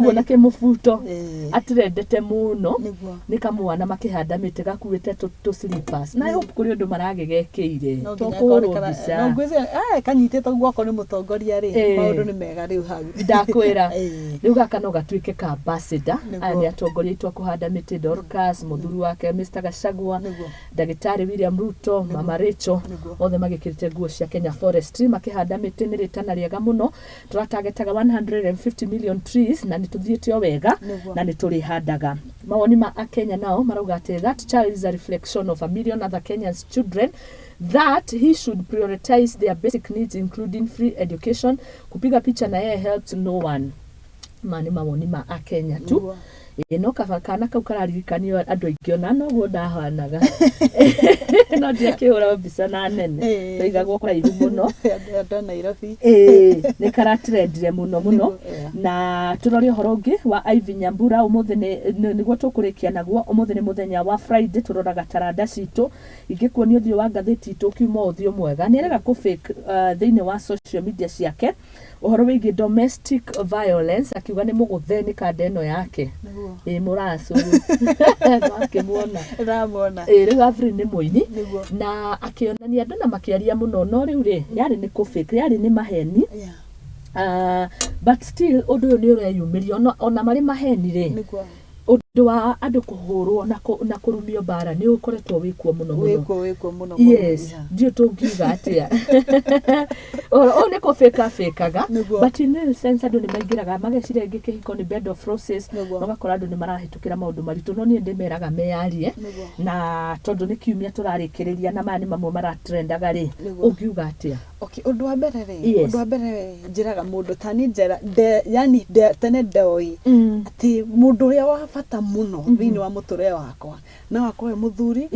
Ũguo na kĩmũbuto atirendete mũno. Nĩ kamwana makĩhanda mĩtĩ gakuĩte tũ slippers na I hope kũrĩ ũndũ maragĩgekĩire. No to nginya kũhũrwo konekana- mbica. No ngwĩciria kanyitĩtwo guoko nĩ mũtongoria rĩ, maũndũ nĩ mega rĩu hau. Ndakwĩra. Rĩu gaka no gatuĩke ka ambassador. Aya nĩ atongoria aitũ a kũhanda mĩtĩ, Dorcas, mũthuri wake Mr Gachagua, ndagĩtarĩ William Ruto, Mama Rachel, othe magĩkĩrĩte nguo cia Kenya Forestry makĩhanda mĩtĩ. Nĩ rĩtana rĩega mũno. Tũratagetaga 150 million trees na nĩ tũthiĩte o wega na nĩ tũrĩhandaga. Mawoni ma Akenya nao marauga atĩ that child is a reflection of a million other Kenyans children, that he should prioritize their basic needs including free education. Kupiga picha na yeye helps no one. Ma nĩ mawoni ma Akenya tu. Ĩĩ, no kaba kana kau kararirikanio andũ aingĩ, ona noguo ndahanaga, no ndiakĩhũra mbica na nene. Twaigagwo kũraihu mũno. Andũ a Nairobi. Ĩĩ, nĩ karatrendire mũno mũno. Na tũrore ũhoro ũngĩ wa Ivy Nyambura. Ũmũthĩ nĩguo tũkũrĩkia naguo. Ũmũthĩ nĩ mũthenya wa Friday, tũroraga taranda citũ. Ingĩkuonia ũthiũ wa ngathĩti itũ ũkiuma ũthiũ mwega. Nĩ arega kũ fake thĩinĩ wa social media ciake ũhoro wĩgiĩ domestic violence, akiuga nĩ mũgũthe nĩ kanda ĩno yake. Ĩ mũracũ wakĩmuona? Ndamwona. Ĩ, rĩu Avril nĩ mũini na akĩonania andũ na makĩaria mũno, no rĩu rĩ, yarĩ nĩ kũ fake, yarĩ nĩ maheni. But still ũndũ ũyũ nĩ ũreyumĩria ona marĩ maheni rĩ. Ũndũ wa andũ kũhũrwo na kũrumio mbara nĩ ũkoretwo wĩkuo mũno mũno. Wĩkuo mũno mũno. Yes. Ndiũ tũngiuga atĩa, ũyũ nĩ kũbĩka bĩkaga. But in real sense andũ nĩ maingĩraga mageciria rĩngĩ kĩhiko nĩ bed of roses. Ũgakora andũ nĩ marahĩtũkĩra maũndũ maritũ, no niĩ ndĩmeraga meyarie. Na tondũ nĩ kiumia tũrarĩkĩrĩria na maya nĩ mamwe maratrendaga rĩ, ũngiuga atĩa? Okay, ũndũ wa mbere rĩ, ũndũ wa mbere njĩraga mũndũ ta niĩ njera yani tene ndoĩ atĩ mũndũ ũrĩa wa bata mũno thĩinĩ wa mũtũrĩre wakwa no akorwo e mũthuri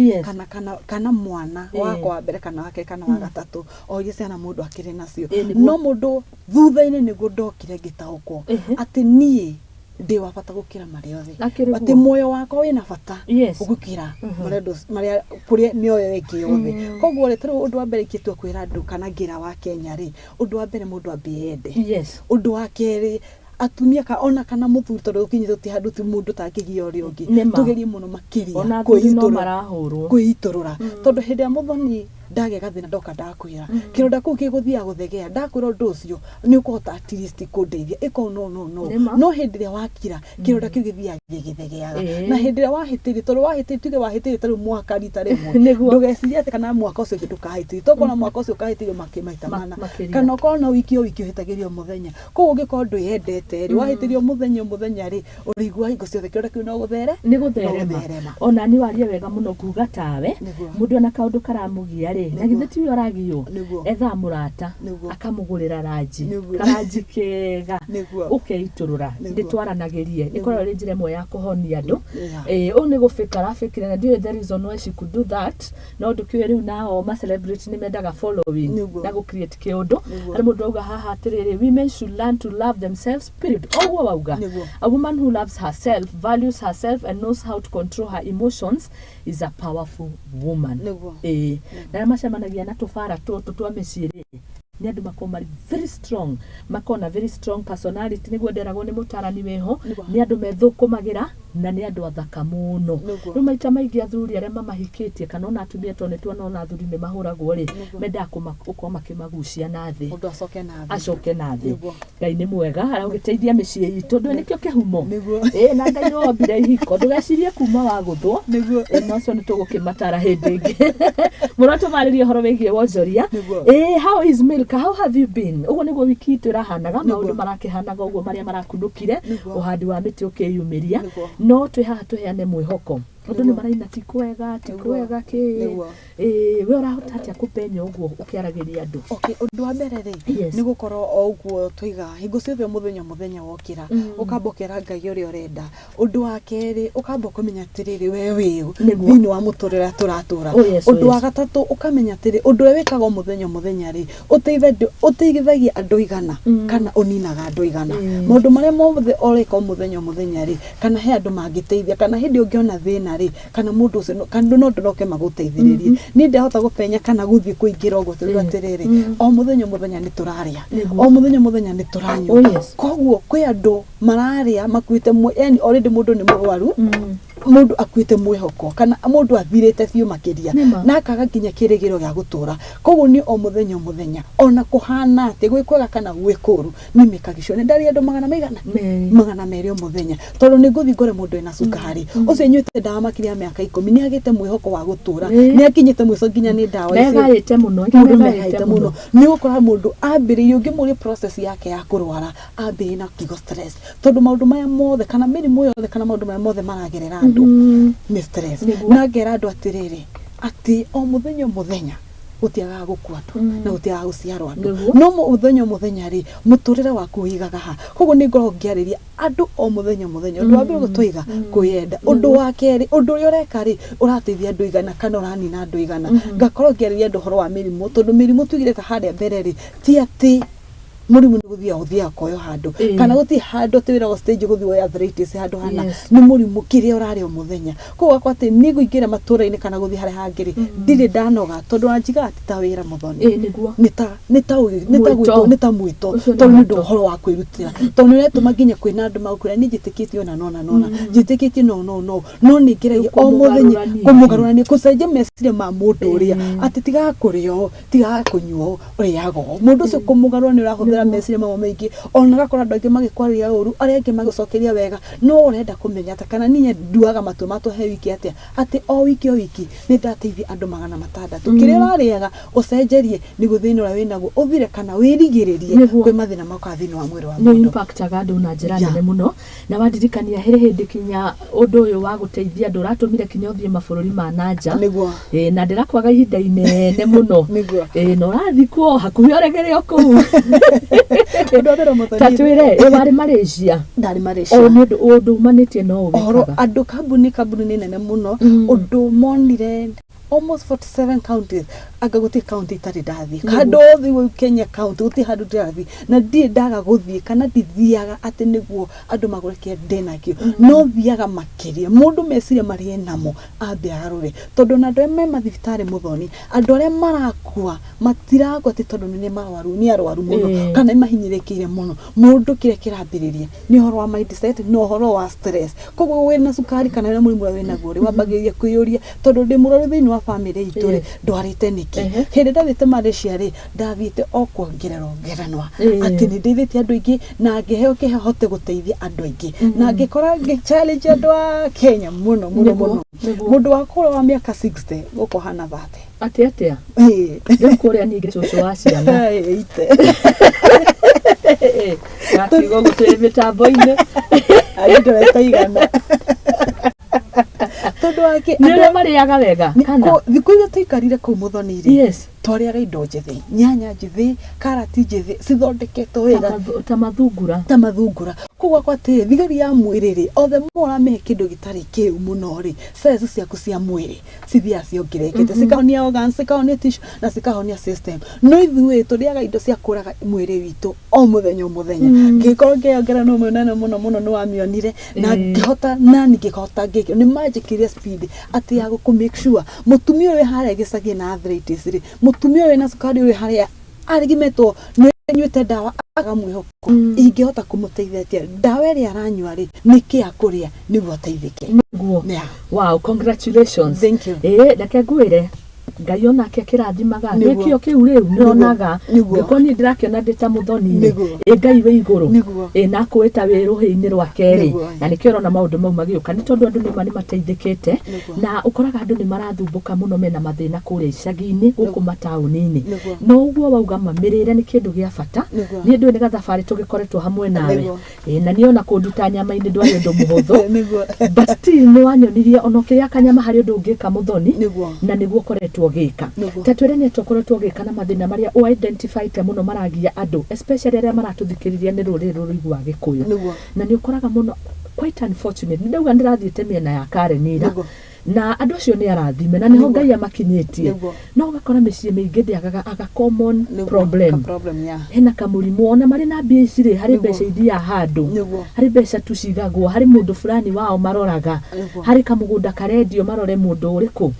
kana mwana wakwa wa mbere kana wa kerĩ kana wa gatatũ, o iria ciana mũndũ akĩrĩ nacio. No mũndũ thutha-inĩ nĩguo ndokire ngĩtaũkwo atĩ niĩ ndĩ wa bata gũkĩra marĩa othe, Akĩrĩ atĩ guo. muoyo wakwa wĩna bata gũkĩra marĩa andũ marĩa kũrĩa mĩoyo ĩngĩ yothe. Koguo rĩ, tarĩu ũndũ wa mbere ingĩtua kwĩra andũ kana ngĩra wa Kenya rĩ, ũndũ wa mbere mũndũ ambe ende. Ũndũ wa kerĩ, atumia ona kana mũthuri, tondũ ũkinyĩte ti handũ ti mũndũ tangĩgia ũrĩa ũngĩ, Nĩma. tũgerie mũno makĩria Ona athuri no marahũrwo. Kwĩitũrũra, tondũ hĩndĩ ĩrĩa mũthoni ndagĩa gathĩna ndoka ndakwĩra, kĩronda kũu gĩgũthiaga gũthegea. Ndakwĩra ũndũ ũcio nĩ ũkũhota at least kũndeithia ĩka no no no. No hĩndĩ ĩrĩa wakira, kĩronda kĩu gĩthiaga gĩgĩthegeaga. Na hĩndĩ ĩrĩa wahĩtĩrio, tondũ wahĩtĩrio, tuge wahĩtĩrio ta rĩu mwaka rita rĩmwe, ndũgecirie atĩ kana mwaka ũcio ũngĩ ndũkahĩtĩrio. Tokorwo mwaka ũcio ũkahĩtĩrio maita mana. Makĩria. Kana ũkorwo no wiki o wiki ũhĩtagĩrio mũthenya. Koguo ũngĩkorwo ndwĩyendete rĩ, wahĩtĩrio mũthenya o mũthenya rĩ, ũrĩiguaga hingo ciothe kĩronda kĩu no gũthere nĩ no gũtherema. Gũtherema. Ona nĩ warie wega mũno. Nguga tawe, mũndũ ona kaũndũ karamũgia rĩ, na githĩ tiwe ũragiywo? Ethaga mũrata, akamũgũrĩra ranji, karanji kega, ũkeitũrũra. Nĩ twaranagĩrie, ĩkoragwo ĩrĩ njĩra ĩmwe ya kũhonia andũ. Ũũ nĩ gũbĩka arabĩkire na ndiũĩ the reason why she could do that, no ndũkĩũĩ rĩu nao ma celebrity nĩ mendaga following na gũ create kĩũndũ. Harĩ mũndũ auga haha atĩrĩrĩ, "Women should learn to love themselves," period. Ũguo wauga. A woman who loves herself, values herself and knows how to control her emotions is a powerful woman. Ĩĩ, na arĩa macemanagia na tũbara tũtũ twa mĩciĩ rĩ, nĩ andũ makoragwo marĩ very strong, makoragwo na very strong personality, nĩguo nderagwo nĩ mũtarani wĩho. Nĩ andũ methũkũmagĩra na nĩ andũ athaka mũno. Rĩu maita maingĩ athuri arĩa mamahikĩtie kana ona atumia, tondũ nĩ tuona ona athuri nĩ mahũragwo rĩ, mendaga gũkorwo makĩmagucia na thĩ. Mũndũ acoke na thĩ. Acoke na thĩ. Ngai nĩ mwega, aragĩteithia mĩciĩ itũ, ndũĩ nĩkĩo kĩhumo. Ĩĩ, na Ngai nĩwe wombire ihiko, ndũgecirie kuma wagũthwo. Ĩĩ, na ũcio nĩ tũgũkĩmatara hĩndĩ ĩngĩ mũno tũmarĩrie ũhoro wĩgiĩ wonjoria. Ĩĩ, how is milk? How have you been? Ũguo nĩguo wiki itũ ĩrahanaga, maũndũ marakĩhanaga ũguo marĩa marakunũkire, ũhandi wa mĩtĩ ũkĩyumĩria. No twĩ haha tũheane mwĩhoko. Andũ nĩ maraina ti kwega, ti kwega kĩ. Ĩĩ, we ũrahota atĩa kũpenya ũguo ũkĩaragĩria andũ? Okay, ũndũ wa mbere rĩ, nĩ gũkorwo o ũguo twaiga hingo ciothe, o mũthenya o mũthenya wokĩra, ũkamba ũkera Ngai ũrĩa ũrenda. Ũndũ wa kerĩ, ũkamba ũkamenya atĩrĩrĩ, we wĩũ thĩinĩ wa mũtũrĩre ũrĩa tũratũra. Ũndũ wa gatatũ, ũkamenya atĩrĩ, ũndũ ũrĩa wĩkaga o mũthenya o mũthenya rĩ, ũteithagia andũ aigana kana ũninaga andũ aigana. Maũndũ marĩa mothe ũreka o mũthenya o mũthenya rĩ, kana he andũ mangĩteithia, kana hĩndĩ ũngĩona thĩna thĩna rĩ, kana mũndũ ũcio kana no ndoke magũteithĩrĩrie. Niĩ ndahota gũpenya kana gũthiĩ kũingĩra ũguo tondũ atĩrĩrĩ, o mũthenya o mũthenya nĩ tũrarĩa, o mũthenya o mũthenya nĩ tũranyua. Koguo kwĩ andũ mararĩa makuĩte, yani already mũndũ nĩ mũrwaru, mũndũ akuĩte mwĩhoko kana mũndũ athirĩte biũ makĩria na akaga nginya kĩrĩgĩro gĩa gũtũra. Koguo niĩ o mũthenya o mũthenya ona kũhana atĩ gwĩ kwega kana gwĩ kũru, niĩ mĩkaga sure nĩ ndarĩa andũ magana maigana 200 o mũthenya, tondũ nĩ ngũthiĩ ngore mũndũ ena cukari ũcio anyuĩte ndawa makĩria ya mĩaka 10, nĩ agĩte mwĩhoko wa gũtũra, nĩ akinyĩte mũico nginya nĩ ndawa icio megaĩte mũno, mũndũ megaĩte mũno. Nĩ ũgũkora mũndũ ambĩrĩirie, ũngĩmũria process yake ya kũrwara, ambĩrĩirie na kiugo stress, tondũ maũndũ maya mothe kana mĩrimũ yothe kana maũndũ maya mothe maragerera andũ nĩ stress. Na ngera andũ atĩrĩrĩ, atĩ o mũthenya o mũthenya gũtiagaga gũkua andũ na gũtiagaga gũciarwo andũ, no mũthenya o mũthenya rĩ, mũtũrĩre waku ũigaga ha. Koguo nĩ ngoragwo ngĩarĩria andũ o mũthenya o mũthenya. Ũndũ wa mbere gũtũiga kwĩyenda, ũndũ wa kerĩ, ũndũ ũrĩa ũreka rĩ, ũrateithia andũ igana kana ũranina andũ igana. Ngakorwo ngĩarĩria andũ ũhoro wa mĩrimũ, tondũ mĩrimũ tuigire ta harĩa mbere rĩ, ti atĩ mũrimũ nĩ gũthiaga ũthiaga koyo handũ kana gũtirĩ handũ atĩ wĩragwo stage gũthiĩ woe arthritis handũ hana, nĩ mũrimũ kĩrĩa ũrarĩa o mũthenya. Koguo gakwa atĩ niĩ ngũingĩra matũra-inĩ kana gũthiĩ harĩa hangĩ rĩ, ndirĩ ndanoga, tondũ wanjigaga ti ta wĩra mũthoni, nĩ ta mwĩto, tondũ nĩ ũndũ ũhoro wa kwĩrutĩra, tondũ nĩ ũretũma nginya kwĩna andũ magũkwĩra niĩ njĩtĩkĩtie ona nona nona, njĩtĩkĩtie no no no, no nĩ ngeragia o mũthenya kũmũgarũrania, kũcenjia meciria ma mũndũ ũrĩa atĩ tigaga kũrĩa ũũ, tigaga kũnyua ũũ, ũrĩaga ũũ. Mũndũ ũcio kũmũgarũra nĩ ũrahũthĩra meciria mamwe maingĩ, ona ũgakora andũ angĩ magĩkwarĩria ũru, arĩa angĩ magĩcokeria wega, no ũrenda kũmenya ta kana niĩ nduaga matua matwa he wiki atĩa, atĩ o wiki o wiki nĩ ndateithia andũ 600. Kĩrĩa ũrarĩaga ũcenjerie nĩguo thĩna ũrĩa wĩnaguo ũthire kana wĩrigĩrĩrie kwĩ mathĩna mokaga thĩinĩ wa mwĩrĩ wa mũndũ. Nĩ impactaga andũ na njĩra nene mũno. Na wandirikania harĩ hĩndĩ kinya ũndũ ũyũ wa gũteithia andũ ũratũmire kinya ũthiĩ mabũrũri ma na nja. Na ndĩrakwaga ihinda inene mũno. Na ũrathikwo hakuhĩ ũregere o kũu. Ta twĩre, warĩ Malaysia? Ndarĩ Malaysia. O nĩ ũndũ umanĩtie no ũwĩkaga. Andũ kambuni nĩ nene mũno, ũndũ monire almost 47 counties, anga gũtirĩ county itarĩ ndathiĩ. Handũ hothe gũkũ Kenya county gũtirĩ handũ ndĩrathiĩ na ndirĩ ndaga gũthiĩ kana ndithiaga atĩ nĩguo andũ magũre kĩrĩa ndĩnakĩo, no thiaga makĩria mũndũ meciria marĩa enamo ambe agarũre, tondũ ona andũ arĩa me mathibitarĩ mũthoni, andũ arĩa marakua matirakua atĩ tondũ nĩ marwaru, nĩ arwaru mũno kana nĩ mahinyĩrĩkĩire mũno. Mũndũ kĩrĩa kĩrambĩrĩria nĩ ũhoro wa mindset na ũhoro wa stress. Koguo wĩna cukari kana wĩna mũrimũ ũrĩa wĩnaguo rĩ, wambagĩrĩria kwĩyũria, tondũ ndĩ mũrwaru thĩinĩ wa famĩlĩ itũ rĩ, ndwarĩte nĩkĩ? Hĩndĩ ndathiĩte Malaysia rĩ, ndathiĩte o kuongererwo ngerenwa atĩ nĩ ndeithĩtie andũ aingĩ na ngĩheo kĩheo hote gũteithia andũ aingĩ, na ngĩkora ngĩ challenge andũ a Kenya mũno mũno mũno. Mũndũ wa kũrĩa wa mĩaka 60 gũkũ hana 30. Atĩ atĩa? Rĩu kũrĩa ningĩ cũcũ wa ciana. Ite. Gakiuga ũguo twĩ mĩtambo-inĩ. Arĩ igana. Tondũ wake nĩ ũrĩa marĩaga wega kana thikũ iria tũikarire kũu mũthoni rĩ, twarĩaga indo njĩthĩ, nyanya njĩthĩ, karati njĩthĩ, cithondeketwo wega ta mathungura, ta mathungura. Koguo akwa atĩ thigari ya mwĩrĩ rĩ, o the more ũramĩhe kĩndũ gĩtarĩ kĩu mũno rĩ, cells ciaku cia mwĩrĩ cithiaga ciongererekete, cikahonia organs, cikahonia tissue na cikahonia system. No ithuĩ tũrĩaga indo cia kũraga mwĩrĩ witũ o mũthenya o mũthenya. Ngĩkorwo ngĩongerera no mũnene mũno mũno nĩ wamĩonire na ngĩhota nani ngĩhota ngĩkĩ nĩ manjĩkĩrire speed atĩ ya gũkũ make sure mũtumia ũyũ harĩa gĩcagi na arthritis rĩ, mũtumia ũyũ na cukari ũyũ harĩa arigimetwo nĩ anyuĩte ndawa aga mwĩhoko, ingĩhota kũmũteithia atĩa? Ndawa ĩrĩa aranyua rĩ, nĩkĩ akũrĩa nĩguo ateithĩke? Nĩguo. Wow, congratulations. Thank you. Reke ngwĩre Ngai onake akĩrathimaga nĩkĩo kĩu rĩu nĩonaga ngĩkorwo niĩ ndĩrakĩona ndĩ ta mũthoni rĩ, ĩ Ngai wĩ igũrũ ĩ na akwĩta wĩ rũhĩ-inĩ rwake rĩ, na nĩkĩo ũrona maũndũ mau magĩũka, nĩ tondũ andũ nĩma nĩmateithĩkĩte, na ũkoraga andũ nĩmarathumbũka mũno mena mathĩna kũrĩa icagi-inĩ gũkũ mataũni-inĩ, no ũguo wauga mamĩrĩre nĩ kĩndũ gĩa bata. Niĩ ndũĩ nĩ gathabarĩ tũgĩkoretwo hamwe nawe, na niĩ ona kũnduta nyama-inĩ ndwarĩ ũndũ mũhũthũ, but still nĩ wanyonirie ona ũkĩrĩa kanyama harĩ ũndũ ũngĩka mũthoni, na nĩguo ũkoretwo ũgĩka. Ta twĩre nĩ atĩa ũkoretwo ũgĩka na mathĩna marĩa ũ identify-te mũno maragia andũ, especially arĩa maratũthikĩrĩria nĩ rũrĩrĩ rũrũigua Gĩkũyũ, na nĩ ũkoraga mũno quite unfortunate, nĩ ndauga ndĩrathiĩte mĩena ya Karen ira, Na andũ acio nĩ arathime na nĩho Ngai amakinyĩtie. No ũgakora mĩciĩ mĩingĩ ndĩagaga aga common problem. Hena kamũrimũ ona marĩ na mbia ici rĩ, harĩ mbeca ithiaga handũ, harĩ mbeca tu cigagwo, harĩ mũndũ fulani wao maroraga, harĩ kamũgũnda karendio marore mũndũ ũrĩkũ.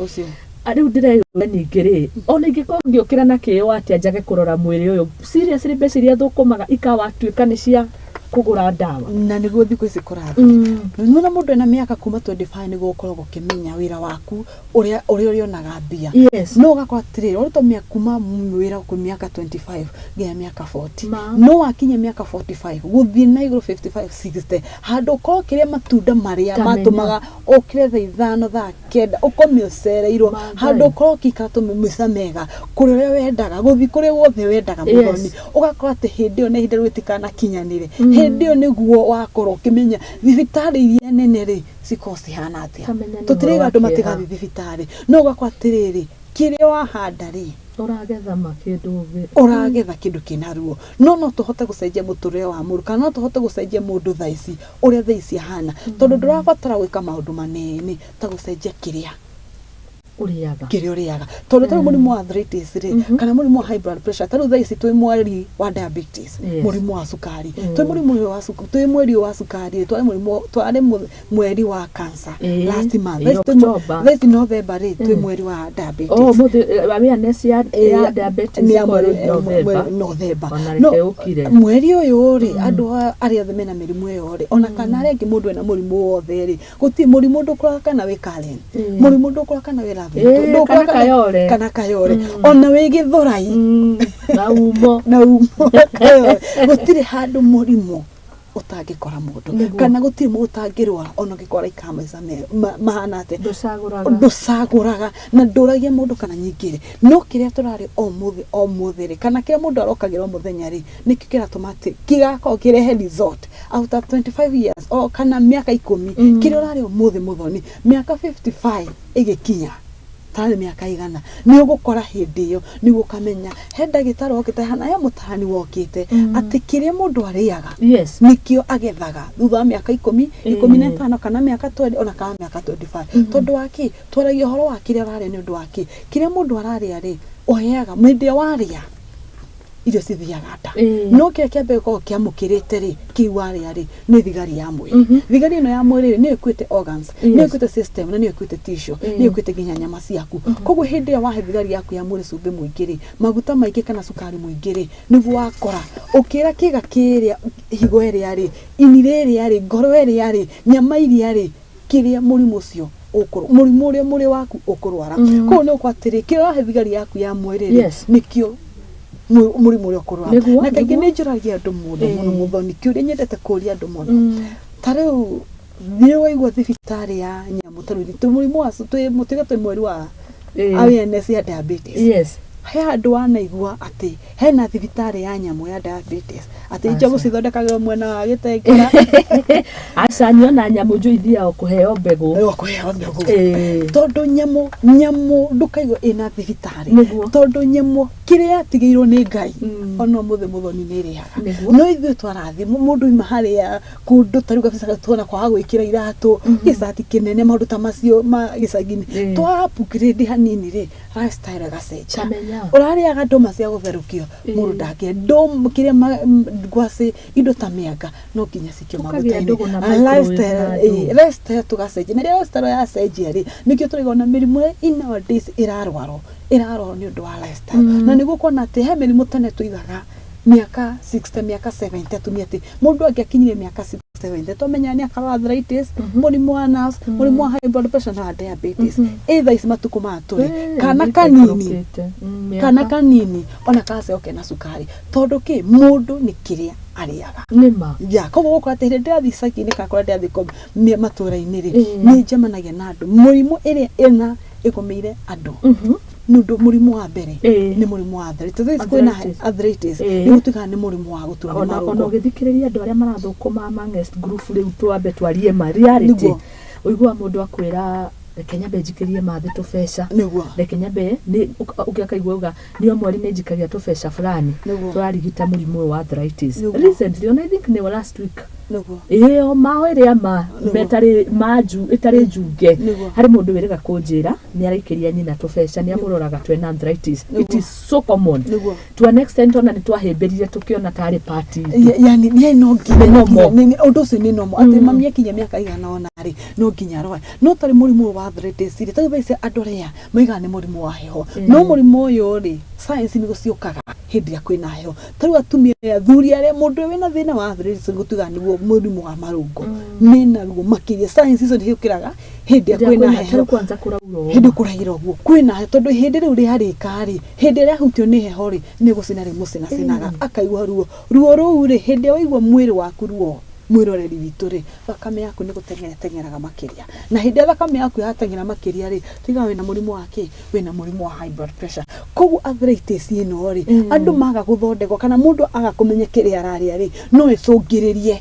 Rĩu ndĩreyũria ningĩ rĩ, ona ingĩkorwo ngĩũkĩra na kĩo atĩa njage kũrora mwĩrĩ ũyũ, seriously mbeca iria thũkũmaga ikawatuĩka nĩ cia kũgũra ndawa. Na nĩguo thikũ ici kũrathiĩ. Nĩwona mũndũ ena mĩaka kuma 25 nĩguo ũkoragwo ũkĩmenya wĩra waku ũrĩa ũrĩonaga mbia. No ũgakora atĩrĩrĩ, ũrutwo kuma wĩra kwĩ mĩaka 25 nginya mĩaka 40. No wakinya mĩaka 45 gũthiĩ na igũrũ 55 60 handũ ũkorwo ũkĩrĩa matunda marĩa matũmaga ũkĩre thaa 5 thaa 9 ũkome ũcereirwo, handũ ũkorwo ũgĩikara tũmĩca mega kũrĩa ũrĩa wendaga gũthiĩ kũrĩa guothe wendaga mũthoni, ũgakora atĩ hĩndĩ ĩyo na ihinda rĩu rĩtikanakinyanĩre. Hĩndĩ ĩyo nĩguo wakorwo ũkĩmenya thibitarĩ iria nene rĩ cikoragwo cihana atĩa. Tũtirauga andũ matigathiĩ thibitarĩ, no ũgakora atĩrĩrĩ, kĩrĩa wahanda rĩ ũragetha kĩndũ kĩna ruo. No no tũhote gũcenjia mũtũrĩre wa mũndũ, kana no tũhote gũcenjia mũndũ thaa ici ũrĩa thaa ici ahana, tondũ ndũrabatara gwĩka maũndũ manene ta gũcenjia kĩrĩa ũrĩaga, kĩrĩa ũrĩaga. Tondũ tarĩu mũrimũ wa arthritis rĩ, kana mũrimũ wa high blood pressure, tarĩu thaa ici twĩ mweri wa diabetes, mũrimũ wa cukari, twĩ mũrimũ ũyũ wa cukari, twĩ mweri ũyũ wa cukari, twarĩ mweri wa cancer last month, thaa ici November rĩ, twĩ mweri wa diabetes. Oh, mũthĩ awareness ya diabetes nĩ November. No mweri ũyũ rĩ, andũ arĩa othe mena mĩrimũ ĩyo rĩ, ona kana arĩa angĩ mũndũ ena mũrimũ wothe rĩ, gũtirĩ mũrimũ ndũkũraga kana wĩ Karen, mũrimũ ndũkũraga kana wĩ Lavender, kana Kayore, ona wĩ Gĩthũrai na umo na umo Kayore, gũtirĩ handũ mũrimũ ũtangĩkora mũndũ, kana gũtirĩ mũndũ ũtangĩrwara ona ũngĩkora ikara maica mahana atĩa, ndũcagũraga na ndũragia mũndũ kana nyingĩ rĩ. No kĩrĩa tũrarĩa o mũthĩ o mũthĩ rĩ, kana kĩrĩa mũndũ arokagĩra o mũthenya rĩ, nĩkĩo kĩratũma atĩ kĩgakorwo kĩrehe result after 25 years o kana mĩaka 10. Kĩrĩa ũrarĩa ũmũthĩ mũthoni, mĩaka 55 ĩgĩkinya tarĩ mĩaka igana, nĩ ũgũkora hĩndĩ ĩyo nĩguo ũkamenya he ndagĩtarĩ wokĩte hana, he mũtarani wokĩte atĩ kĩrĩa mũndũ arĩaga nĩkĩo agethaga thutha wa mĩaka 10, 15 kana mĩaka 20 ona kana mĩaka 25. Tondũ wa kĩ? Twaragia ũhoro wa kĩrĩa ũrarĩa nĩ ũndũ wa kĩ? Kĩrĩa mũndũ ararĩa rĩ, ũheaga hĩndĩ ĩrĩa warĩa irio cithiaga nda, no kĩrĩa kĩambe gũkorwo kĩamũkĩrĩte rĩ, kĩu warĩa rĩ, nĩ thigari ya mwĩrĩ. Thigari ĩno ya mwĩrĩ rĩ, nĩyo ĩkuĩte organs, nĩyo ĩkuĩte system, na nĩyo ĩkuĩte tissue, nĩyo ĩkuĩte nginya nyama ciaku. Koguo hĩndĩ ĩrĩa wahe thigari yaku ya mwĩrĩ cumbĩ mũingĩ rĩ, maguta maingĩ kana cukari mũingĩ rĩ, nĩguo wakora ũkĩra kĩga kĩrĩa, higo ĩrĩa rĩ, ini rĩrĩa rĩ, ngoro ĩrĩa rĩ, nyama iria rĩ, kĩrĩa mũrimũ ũcio mũrimũ ũrĩa mwĩrĩ waku ũkũrwara. Koguo nĩ ũgũkora atĩrĩ, kĩrĩa wahe thigari yaku ya mwĩrĩ rĩ, nĩkĩo mũrimũ ũrĩa ũkũrwara. Na kaingĩ nĩ njũragia andũ mũno mũno mũthoni, kĩũria nyendete kũria andũ mũno, ta rĩu nĩ waigua thibitarĩ ya nyamũ, ta rĩu mũrimũ wa mũtiga twĩ mweri wa awareness ya diabetes, he handũ wanaigua atĩ hena thibitarĩ ya nyamũ ya diabetes, atĩ njogu cithondekagĩrwo mwena wa Gĩtengera? Aca, niona nyamũ njũ ithiaga kũheo mbegũ. Kũheo mbegũ, tondũ nyamũ ndũkaigua ĩna thibitarĩ, tondũ nyamũ kĩrĩa yatigĩirwo nĩ Ngai ona ũmũthĩ mũthoni nĩ ĩrĩaga. No ithuĩ twarathi mũndũ ima harĩa kũndũ ta rĩu gabica tuona kwaga gwĩkĩra iratũ, gĩcati kĩnene, maũndũ ta macio ma gĩcagi-inĩ, twa upgrade hanini rĩ, lifestyle ĩgacenjia. Ũrarĩaga ndũma cia gũtherũkio, mũndũ ndangĩe ndũma, kĩrĩa ngwacĩ, indo ta mĩanga no nginya cikio maguta-inĩ. Lifestyle tũgacenjia, na rĩrĩa lifestyle yacenjia rĩ, nĩkĩo tũraigua na mĩrimũ in nowadays ĩrarwarwo nĩ ũndũ wa lifestyle. Na nĩguo kuona atĩ he mĩrimũ tene tũigaga mĩaka 60, mĩaka 70, atumia atĩ mũndũ angĩakinyirie mĩaka 70 twamenya nĩ akarwara arthritis, mũrimũ wa nerves, mũrimũ wa high blood pressure na diabetes. Ĩ thaa ici matukũ maya tũrĩ, kana kanini, kana kanini ona kaceo kena cukari, tondũ kĩ, mũndũ nĩ kĩrĩa arĩaga. Ya, koguo gũkora atĩ hĩndĩ ndĩrathiĩ icagi-inĩ kana kũrĩa ndĩrathiĩ matũũra-inĩ rĩ, nĩ njemanagia na andũ mũrimũ ĩrĩa ĩna ĩgũmĩire andũ. Nĩ ũndũ mũrimũ wa mbere nĩ mũrimũ wa arthritis. Kwĩna arthritis nĩ gũtuĩkaga nĩ mũrimũ wa gũturwo nĩ marũngo. Ona ũgĩthikĩrĩria andũ arĩa marathũkũma amongst group rĩu twambe twarie ma reality, ũiguaga mũndũ akwĩra reke nyambe njikĩrie mathĩ tũbeca, reke nyambe ũngĩ akaigua auga nĩ o mweri nĩ njikagia tũbeca fulani tũrarigita mũrimũ ũyũ wa arthritis. Recently, ona I think nĩ last week, Ĩyo mao ĩrĩa ma metarĩ manju ĩtarĩ njunge. Harĩ mũndũ wĩrĩga kũnjĩra nĩ araikĩria nyina tũbeca, nĩ amũroraga twena arthritis. It is so common to an extent ona nĩ twahĩmbĩrire tũkĩona tarĩ party. Yani nĩ no nginya nĩ ũndũ ũcio nĩ normal atĩ mami akinya mĩaka igana ona rĩ, no nginya arware. No tarĩ mũrimũ ũyũ wa arthritis rĩ, tarĩu thaa ici andũ arĩa maigaga nĩ mũrimũ wa heho, no mũrimũ ũyũ rĩ, science nĩ ciũkaga hĩndĩ ĩrĩa kwĩna heho. Tarĩu atumia athuri arĩa mũndũ wĩna thĩna wa arthritis gũtugaga nĩguo mũrimũ wa marũngo mena ruo makĩria, science icio nĩciũkĩraga hĩndĩ ĩrĩa kwĩna heho. Hĩndĩ kũraira ũguo kwĩna heho, tondũ hĩndĩ rĩu rĩarĩka rĩ, hĩndĩ ĩrĩa ahutio nĩ heho rĩ, nĩ gũcina rĩmũcinacinaga, akaigua ruo. Ruo rũu rĩ, hĩndĩ ĩrĩa waigua mwĩrĩ waku ruo, mwĩroreri witũ rĩ, thakame yaku nĩ gũteng'era ĩteng'eraga makĩria, na hĩndĩ ĩrĩa thakame yaku yateng'era makĩria rĩ, tuigaga wĩna mũrimũ wa kĩ? Wĩna mũrimũ wa high blood pressure. Koguo arthritis ĩno rĩ, andũ maga gũthondekwo kana mũndũ aga kũmenya kĩrĩa ararĩa rĩ, no ĩcũngĩrĩrie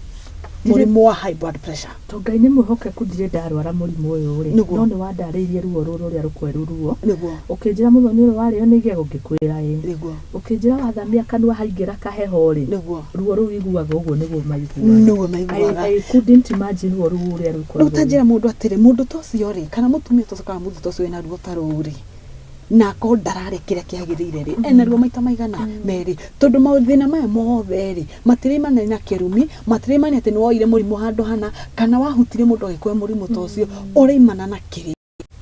mũrimũ wa high blood pressure. To Ngai nĩ mwĩhokeku, ndirĩ ndarwara mũrimũ ũyũ rĩ, no nĩ wandarĩirie ruo rũrũ ũrĩa rũkweru ruo. Ũkĩnjĩra mũthoni ũyũ warĩo nĩ igego, ngĩkwĩra ĩ. Ũkĩnjĩra wathamia kanua haingĩra kaheho rĩ, ruo rũu iguaga ũguo nĩguo maiguaga. Nĩguo maiguaga. I couldn't imagine ruo rũu ũrĩa rĩu rũkoragwo. Ta njĩra mũndũ atĩrĩ, mũndũ ta ũcio rĩ, kana mũtumia ta ũcio kana mũthuri ta ũcio wĩna ruo ta rũu rĩ, na akorwo ndararĩa kĩrĩa kĩagĩrĩire rĩ, ena ruo maita maigana merĩ, tondũ mathĩna maya mothe rĩ, matiraimana na kĩrumi, matiraimana atĩ nĩ woire mũrimũ handũ hana kana wahutirie mũndũ agĩkũhe mũrimũ ta ũcio, ũraimana na kĩrĩa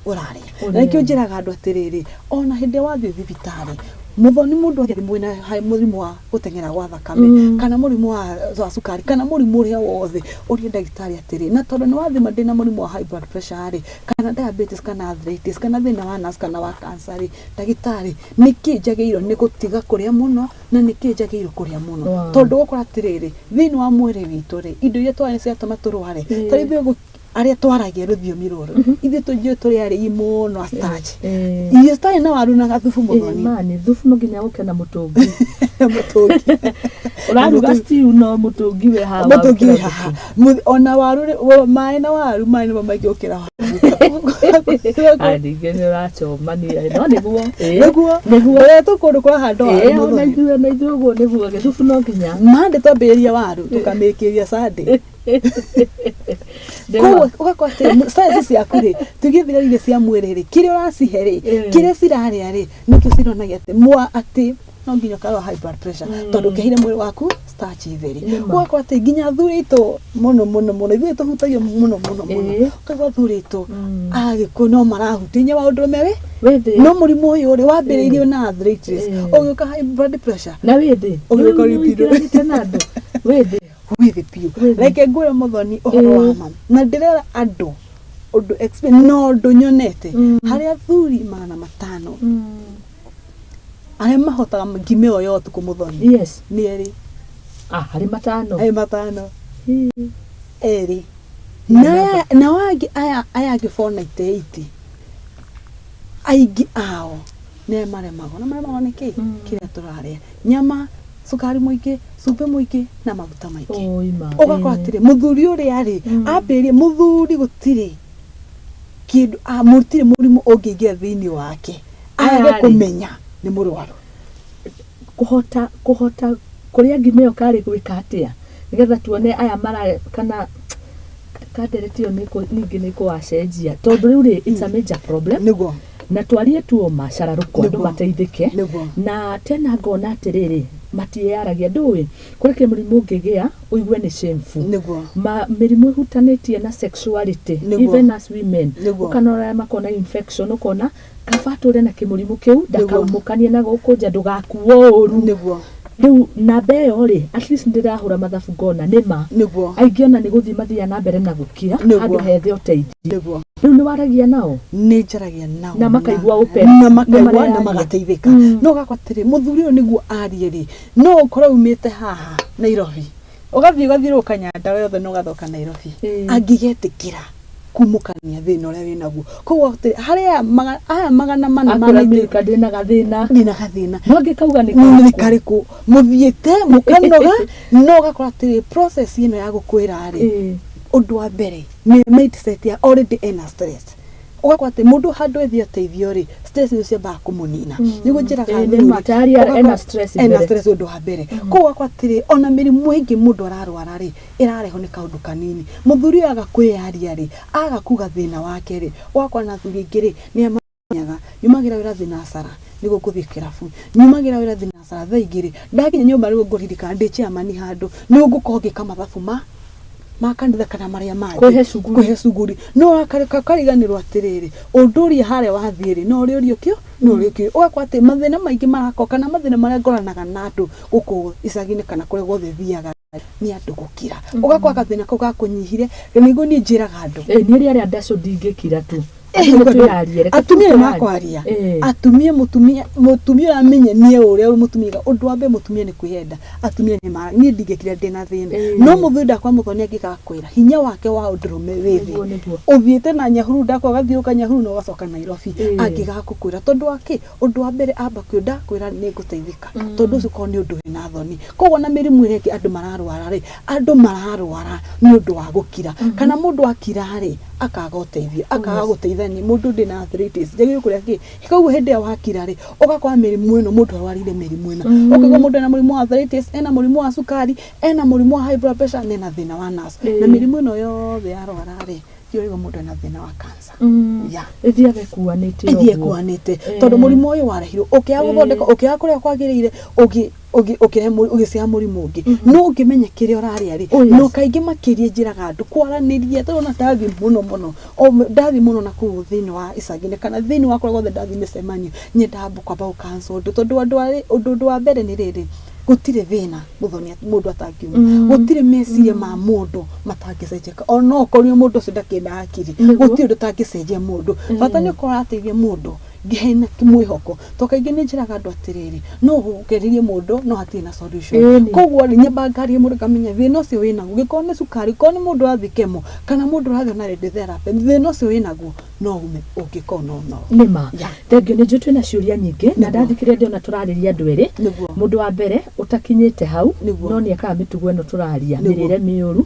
ũrarĩa. Na nĩkĩo njĩraga andũ atĩrĩrĩ, ona hĩndĩ ĩrĩa wathiĩ thibitarĩ mũthoni, mũndũ athiĩ mwĩna mũrimũ wa gũteng'era gwa thakame kana mũrimũ wa cukari kana mũrimũ ũrĩa wothe, ũrie ndagĩtarĩ atĩrĩ, na tondũ nĩ wathima ndĩna mũrimũ wa high blood pressure rĩ, kana diabetes kana arthritis kana thĩna wa nerves kana wa cancer rĩ, ndagĩtarĩ, nĩkĩ njagĩrĩirwo nĩ gũtiga kũrĩa mũno na nĩkĩ njagĩrĩirwo kũrĩa mũno? Tondũ ũgũkora atĩrĩrĩ, thĩinĩ wa mwĩrĩ witũ rĩ, indo iria twarĩa ciratũma tũrware, tarĩu ithuĩ arĩa twaragia rũthiomi rũrũ, ithuĩ tũnjũĩ tũrĩ arĩi mũno a starch, irio citarĩ na waru na gathubu, mũthoni. Mani thubu no nginya ũke na mũtũngi. Mũtũngi. Ũraruga stew no mũtũngi wĩ haha. Mũtũngi wĩ haha. Ona waru rĩ, maĩ na waru, maĩ nĩmo maingĩ gũkĩra waru. Aya, ningĩ nĩ ũracomania, no nĩguo. Nĩguo. Nĩguo. Ũrĩa tũkũndũ kũrahandwo waru, ona mũthoni. Ithuĩ ũguo nĩguo, gĩthubu no nginya. Mande twambĩrĩria waru tũkamĩrĩkĩria Sunday. Koguo ũgakora atĩ cells ciaku rĩ, tuge thigari cia mwĩrĩ rĩ, kĩrĩa ũracihe rĩ, kĩrĩa cirarĩa rĩ, nĩkĩo cironagia atĩ mwa atĩ no nginya ũkarwara high blood pressure, tondũ ũkĩheire mwĩrĩ waku starch theri. Nĩma. Ũgakora atĩ nginya athuri aitũ mũno mũno mũno, ithuĩ tũhutagio mũno mũno mũno, ũkaigua athuri aitũ agĩkũyũ no marahutia inya wa ũndũrũme wĩ Wĩ thĩ. No mũrimũ ũyũ rĩ, wambĩrĩirio na arthritis, ũgĩũka high blood pressure, Na wĩ thĩ. Ũgĩũka Rĩu wĩ thĩ. nĩũingĩranĩte na andũ wĩ thĩ. Wĩ thĩ biũ. Wĩ thĩ. Reke ngwĩre mũthoni ũhoro wa ma, na ndĩrera andũ ũndũ experience na ũndũ nyonete harĩ athuri 500 arĩa mahotaga ngima ĩyo ya ũtukũ, mũthoni, nĩ erĩ. Ah, harĩ 5? Arĩ 5, erĩ. Nao angĩ aya angĩ 498, aingĩ ao nĩ maremagwo. Na maremagwo nĩ kĩ? Kĩrĩa tũrarĩa, nyama, cukari mũingĩ, cumbĩ mũingĩ na maguta maingĩ. Oi ma. Ũgakora atĩrĩ, mũthuri ũrĩa rĩ, ambĩrĩrie mũthuri, gũtirĩ kĩndũ, gũtirĩ mũrimũ ũngĩingĩra thĩinĩ wake Aya age rĩ. kũmenya nĩ mũrwaru. Kũhota kũrĩa ngima ĩyo karĩ gwĩka atĩa nĩgetha tuone aya mara kana kandereti ĩyo ningĩ nĩ kũwacenjia, tondũ rĩu rĩ, it's a major problem. Na twarie tuoma cararũkũ andũ mateithĩke. Na tena ngona atĩrĩrĩ, matiĩyaragia, ndũĩ kũrĩ kĩmũrimũ ũngĩgĩa ũigue nĩ shameful. Ma mĩrimũ ĩhutanĩtie na sexuality, even as women, ũkanora makona infection, ũkona kaba atũre na kĩmũrimũ kĩu ndakaumũkanie na gũkũ nja, ndũgakuo ũru. Rĩu namba ĩyo rĩ, at least ndĩrahũra mathabu ngona nĩ ma aingĩ ona nĩ gũthiĩ mathiaga na mbere na gũkira handũ hethe ũteithio. Rĩu nĩ waragia nao? Nĩ njaragia nao. Na makaigua open. Na makaigua na Nĩmarearia. magateithĩka. No ũgakora atĩrĩ, mũthuri ũyũ nĩguo arie rĩ, no ũkorwo umĩte haha Nairobi, ũgathiĩ ũgathiũrũrũka Nyandarua yothe na ũgathoka Nairobi, angĩgetĩkĩra kumũkania thĩna ũrĩa wĩnaguo. Koguo atĩ harĩ aya 400 Akwĩra Milka, ndĩna gathĩna. Ndĩna gathĩna. No angĩkauga nĩ nĩ karĩkũ? Karĩkũ mũthiĩte mũkanoga, no ũgakora atĩrĩ, process ĩno ya gũkwĩra rĩ, ũndũ wa mbere nĩ mindset ya already ena stress. Ũgakora atĩ mũndũ handũ ethiĩ ũteithio rĩ, stress nĩ ciambaga kũmũnina. Nĩguo njĩraga Ĩĩ, nĩ athuri, ma, tayari ũgakora ena stress ena mbere. stress ũndũ wa mbere. Koguo ũgakora atĩrĩ, ona mĩrimũ ĩngĩ mũndũ ararwara rĩ, ĩrarehwo nĩ kaũndũ kanini. Mũthuri ũyũ aga kwĩyaria rĩ, aga kuga thĩna wake rĩ, ũgakora na athuri aingĩ rĩ, nĩ mamenyaga nyumagĩra wĩra thinacara nĩguo ngũthiĩ kĩrabu, nyumagĩra wĩra thinacara thaa igĩrĩ, ndakinya nyũmba nĩguo ngũririkana ndĩ chairman handũ, nĩguo ngũkorwo ngĩka mathabu ma kanitha kana marĩa mangĩ. Kwĩhe cuguri. Kwĩhe cuguri. No ũkariganĩrwo atĩrĩrĩ, ũndũ ũrĩa harĩa wathiĩ rĩ, no ũrĩũrio kĩo, no ũrĩũrio kĩo. Ũgakora atĩ mathĩna maingĩ marakorwo kana mathĩna marĩa ngoranaga na andũ gũkũ icagi-inĩ kana kũrĩa guothe thiaga nĩ andũ gũkira. Ũgakora gathĩna kau gakũnyihire, nĩguo niĩ njĩraga andũ. Ĩĩ, niĩ rĩarĩa ndacũ ndingĩkira tu. Atumia nĩ makwaria. Atumia, mũtumia, mũtumia ũramenya niĩ ũrĩa mũtumia, ũndũ wa mbere mũtumia nĩ kwĩyenda. Atumia nĩ mara, niĩ ndingĩkira ndĩna thĩna. No mũthuri ndakwa mũthoni angĩgakwĩra hinya wake wa ũndũrũme wĩ thĩ. Ũthiĩte na Nyahururu ndakwa ũgathiũrũrũka Nyahururu na ũgacoka Nairobi. Angĩgakũkwĩra tondũ wa kĩ? Ũndũ wa mbere amba kwĩ ndakwĩra nĩ ngũteithĩka. Tondũ ũcio ũkoragwo nĩ ũndũ wĩna thoni. Koguo ona mĩrimũ ĩrĩa ĩngĩ andũ mararwara rĩ, andũ mararwara nĩ ũndũ wa gũkira. Kana mũndũ akira rĩ, akaga ũteithio, akaga gũteithania. Mũndũ ndĩna arthritis, njagĩrĩirwo kũrĩa kĩ? Koguo hĩndĩ ĩrĩa wakira rĩ, ũgakora mĩrimũ ĩno mũndũ arwarire mĩrimũ ĩno. Ũkaigua mũndũ ena mũrimũ wa arthritis, ena mũrimũ wa cukari, ena mũrimũ wa high blood pressure, na ena thĩna wa nerves. Na mĩrimũ ĩno yothe yarwara rĩ, ũraigua mũndũ ena thĩna wa cancer. Yeah. Ĩthiaga ĩkuanĩte Ĩthiĩ ĩkuanĩte. Tondũ mũrimũ ũyũ warehirwo, ũkĩaga gũthondeka, ũkĩaga kũrĩa kwagĩrĩire, ũkĩrehe ũgĩciara mũrimũ ũngĩ. No ũngĩmenya kĩrĩa ũrarĩa rĩ, no kaingĩ makĩria njĩraga andũ kwaranĩria, tondũ ona ndathiĩ mũno mũno, ndathiĩ mũno na kũu thĩinĩ wa icagi-inĩ kana thĩinĩ wa kũrĩa guothe ndathiĩ mĩcemanio, nyendaga kwamba gũ cancel ũndũ, tondũ andũ ũndũ wa mbere nĩ rĩrĩ, gũtirĩ thĩna mũthoni mũndũ atangiuma. Gũtirĩ meciria ma mũndũ matangĩcenjeka. Ona okorwo mũndũ ũcio ndakĩrĩ na hakiri, gũtirĩ ũndũ ũtangĩcenjia mũndũ. Bata nĩ ũkorwo ũrateithia mũndũ hena mwĩhoko. To kaingĩ nĩ njĩraga andũ atĩrĩrĩ, no ũgererie mũndũ no hatirĩ na solution. Koguo rĩ, nyambaga ngaria mũndũ ngamenya thĩna ũcio wĩnaguo. Ũngĩkorwo nĩ cukari, ũngĩkorwo nĩ mũndũ ũrathiĩ chemo, kana mũndũ ũrathiĩ ona radiotherapy, thĩna ũcio wĩnaguo no ume ũngĩkorwo no no. Nĩ ma. Thengiũ, nĩ njũĩ twĩna ciũria nyingĩ na ndathikĩrĩria ndĩrona tũrarĩria andũ erĩ. Mũndũ wa mbere ũtakinyĩte hau no nĩ ekaga mĩtugo ĩno tũraria, mĩrĩre mĩũru.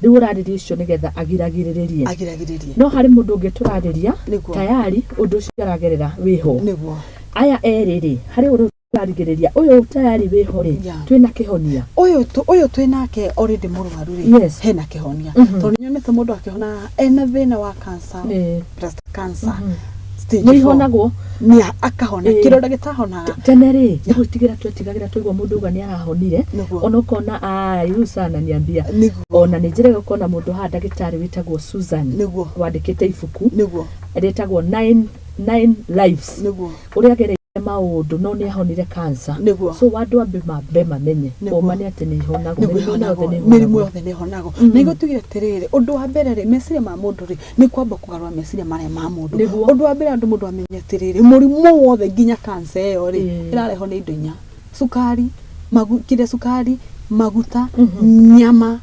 Rĩu ũrarĩria icio nĩgetha agiragĩrĩrie. Agiragĩrĩrie. No harĩ mũndũ ũngĩ tũrarĩria tayari ũndũ ũcio aragerera wĩho. Aya erĩ rĩ, harĩ ũrĩa tũrarigĩrĩria ũyũ tayari wĩho rĩ, twĩna kĩhonia. Ũyũ ũyũ twĩnake already mũrwaru rĩ, hena kĩhonia. Tondũ nĩnyonete mũndũ akĩhona ena thĩna wa cancer, breast cancer stage Nĩ 4. ihonagwo. Nĩ akahona kĩronda gĩtahonaga. Tene rĩ, nĩ gwĩtigĩra twetigagĩra twaigua mũndũ auga nĩ arahonire, ona ũkona ai huyu sana niambia. Ona nĩ njĩraga ũkona mũndũ haha ndagĩtarĩ wĩtagwo Susan wandĩkĩte ibuku rĩtagwo Nine Lives, ũrĩa agereire maũndũ no nĩ ahonire cancer. So andũ ambe mambe mamenye ũma nĩ atĩ nĩ ihonagwo. Mĩrimũ yothe nĩ Mĩrimũ yothe nĩ ihonagwo. Na nĩguo tugire atĩrĩrĩ, ũndũ wa mbere rĩ, meciria ma mũndũ rĩ, nĩ kwamba kũgarũra meciria marĩa ma mũndũ. Ũndũ wa mbere andũ mũndũ amenye atĩrĩrĩ, mũrimũ wothe nginya cancer ĩyo rĩ, ĩrarehwo nĩ indo inya. Cukari, kĩrĩa cukari, maguta, nyama.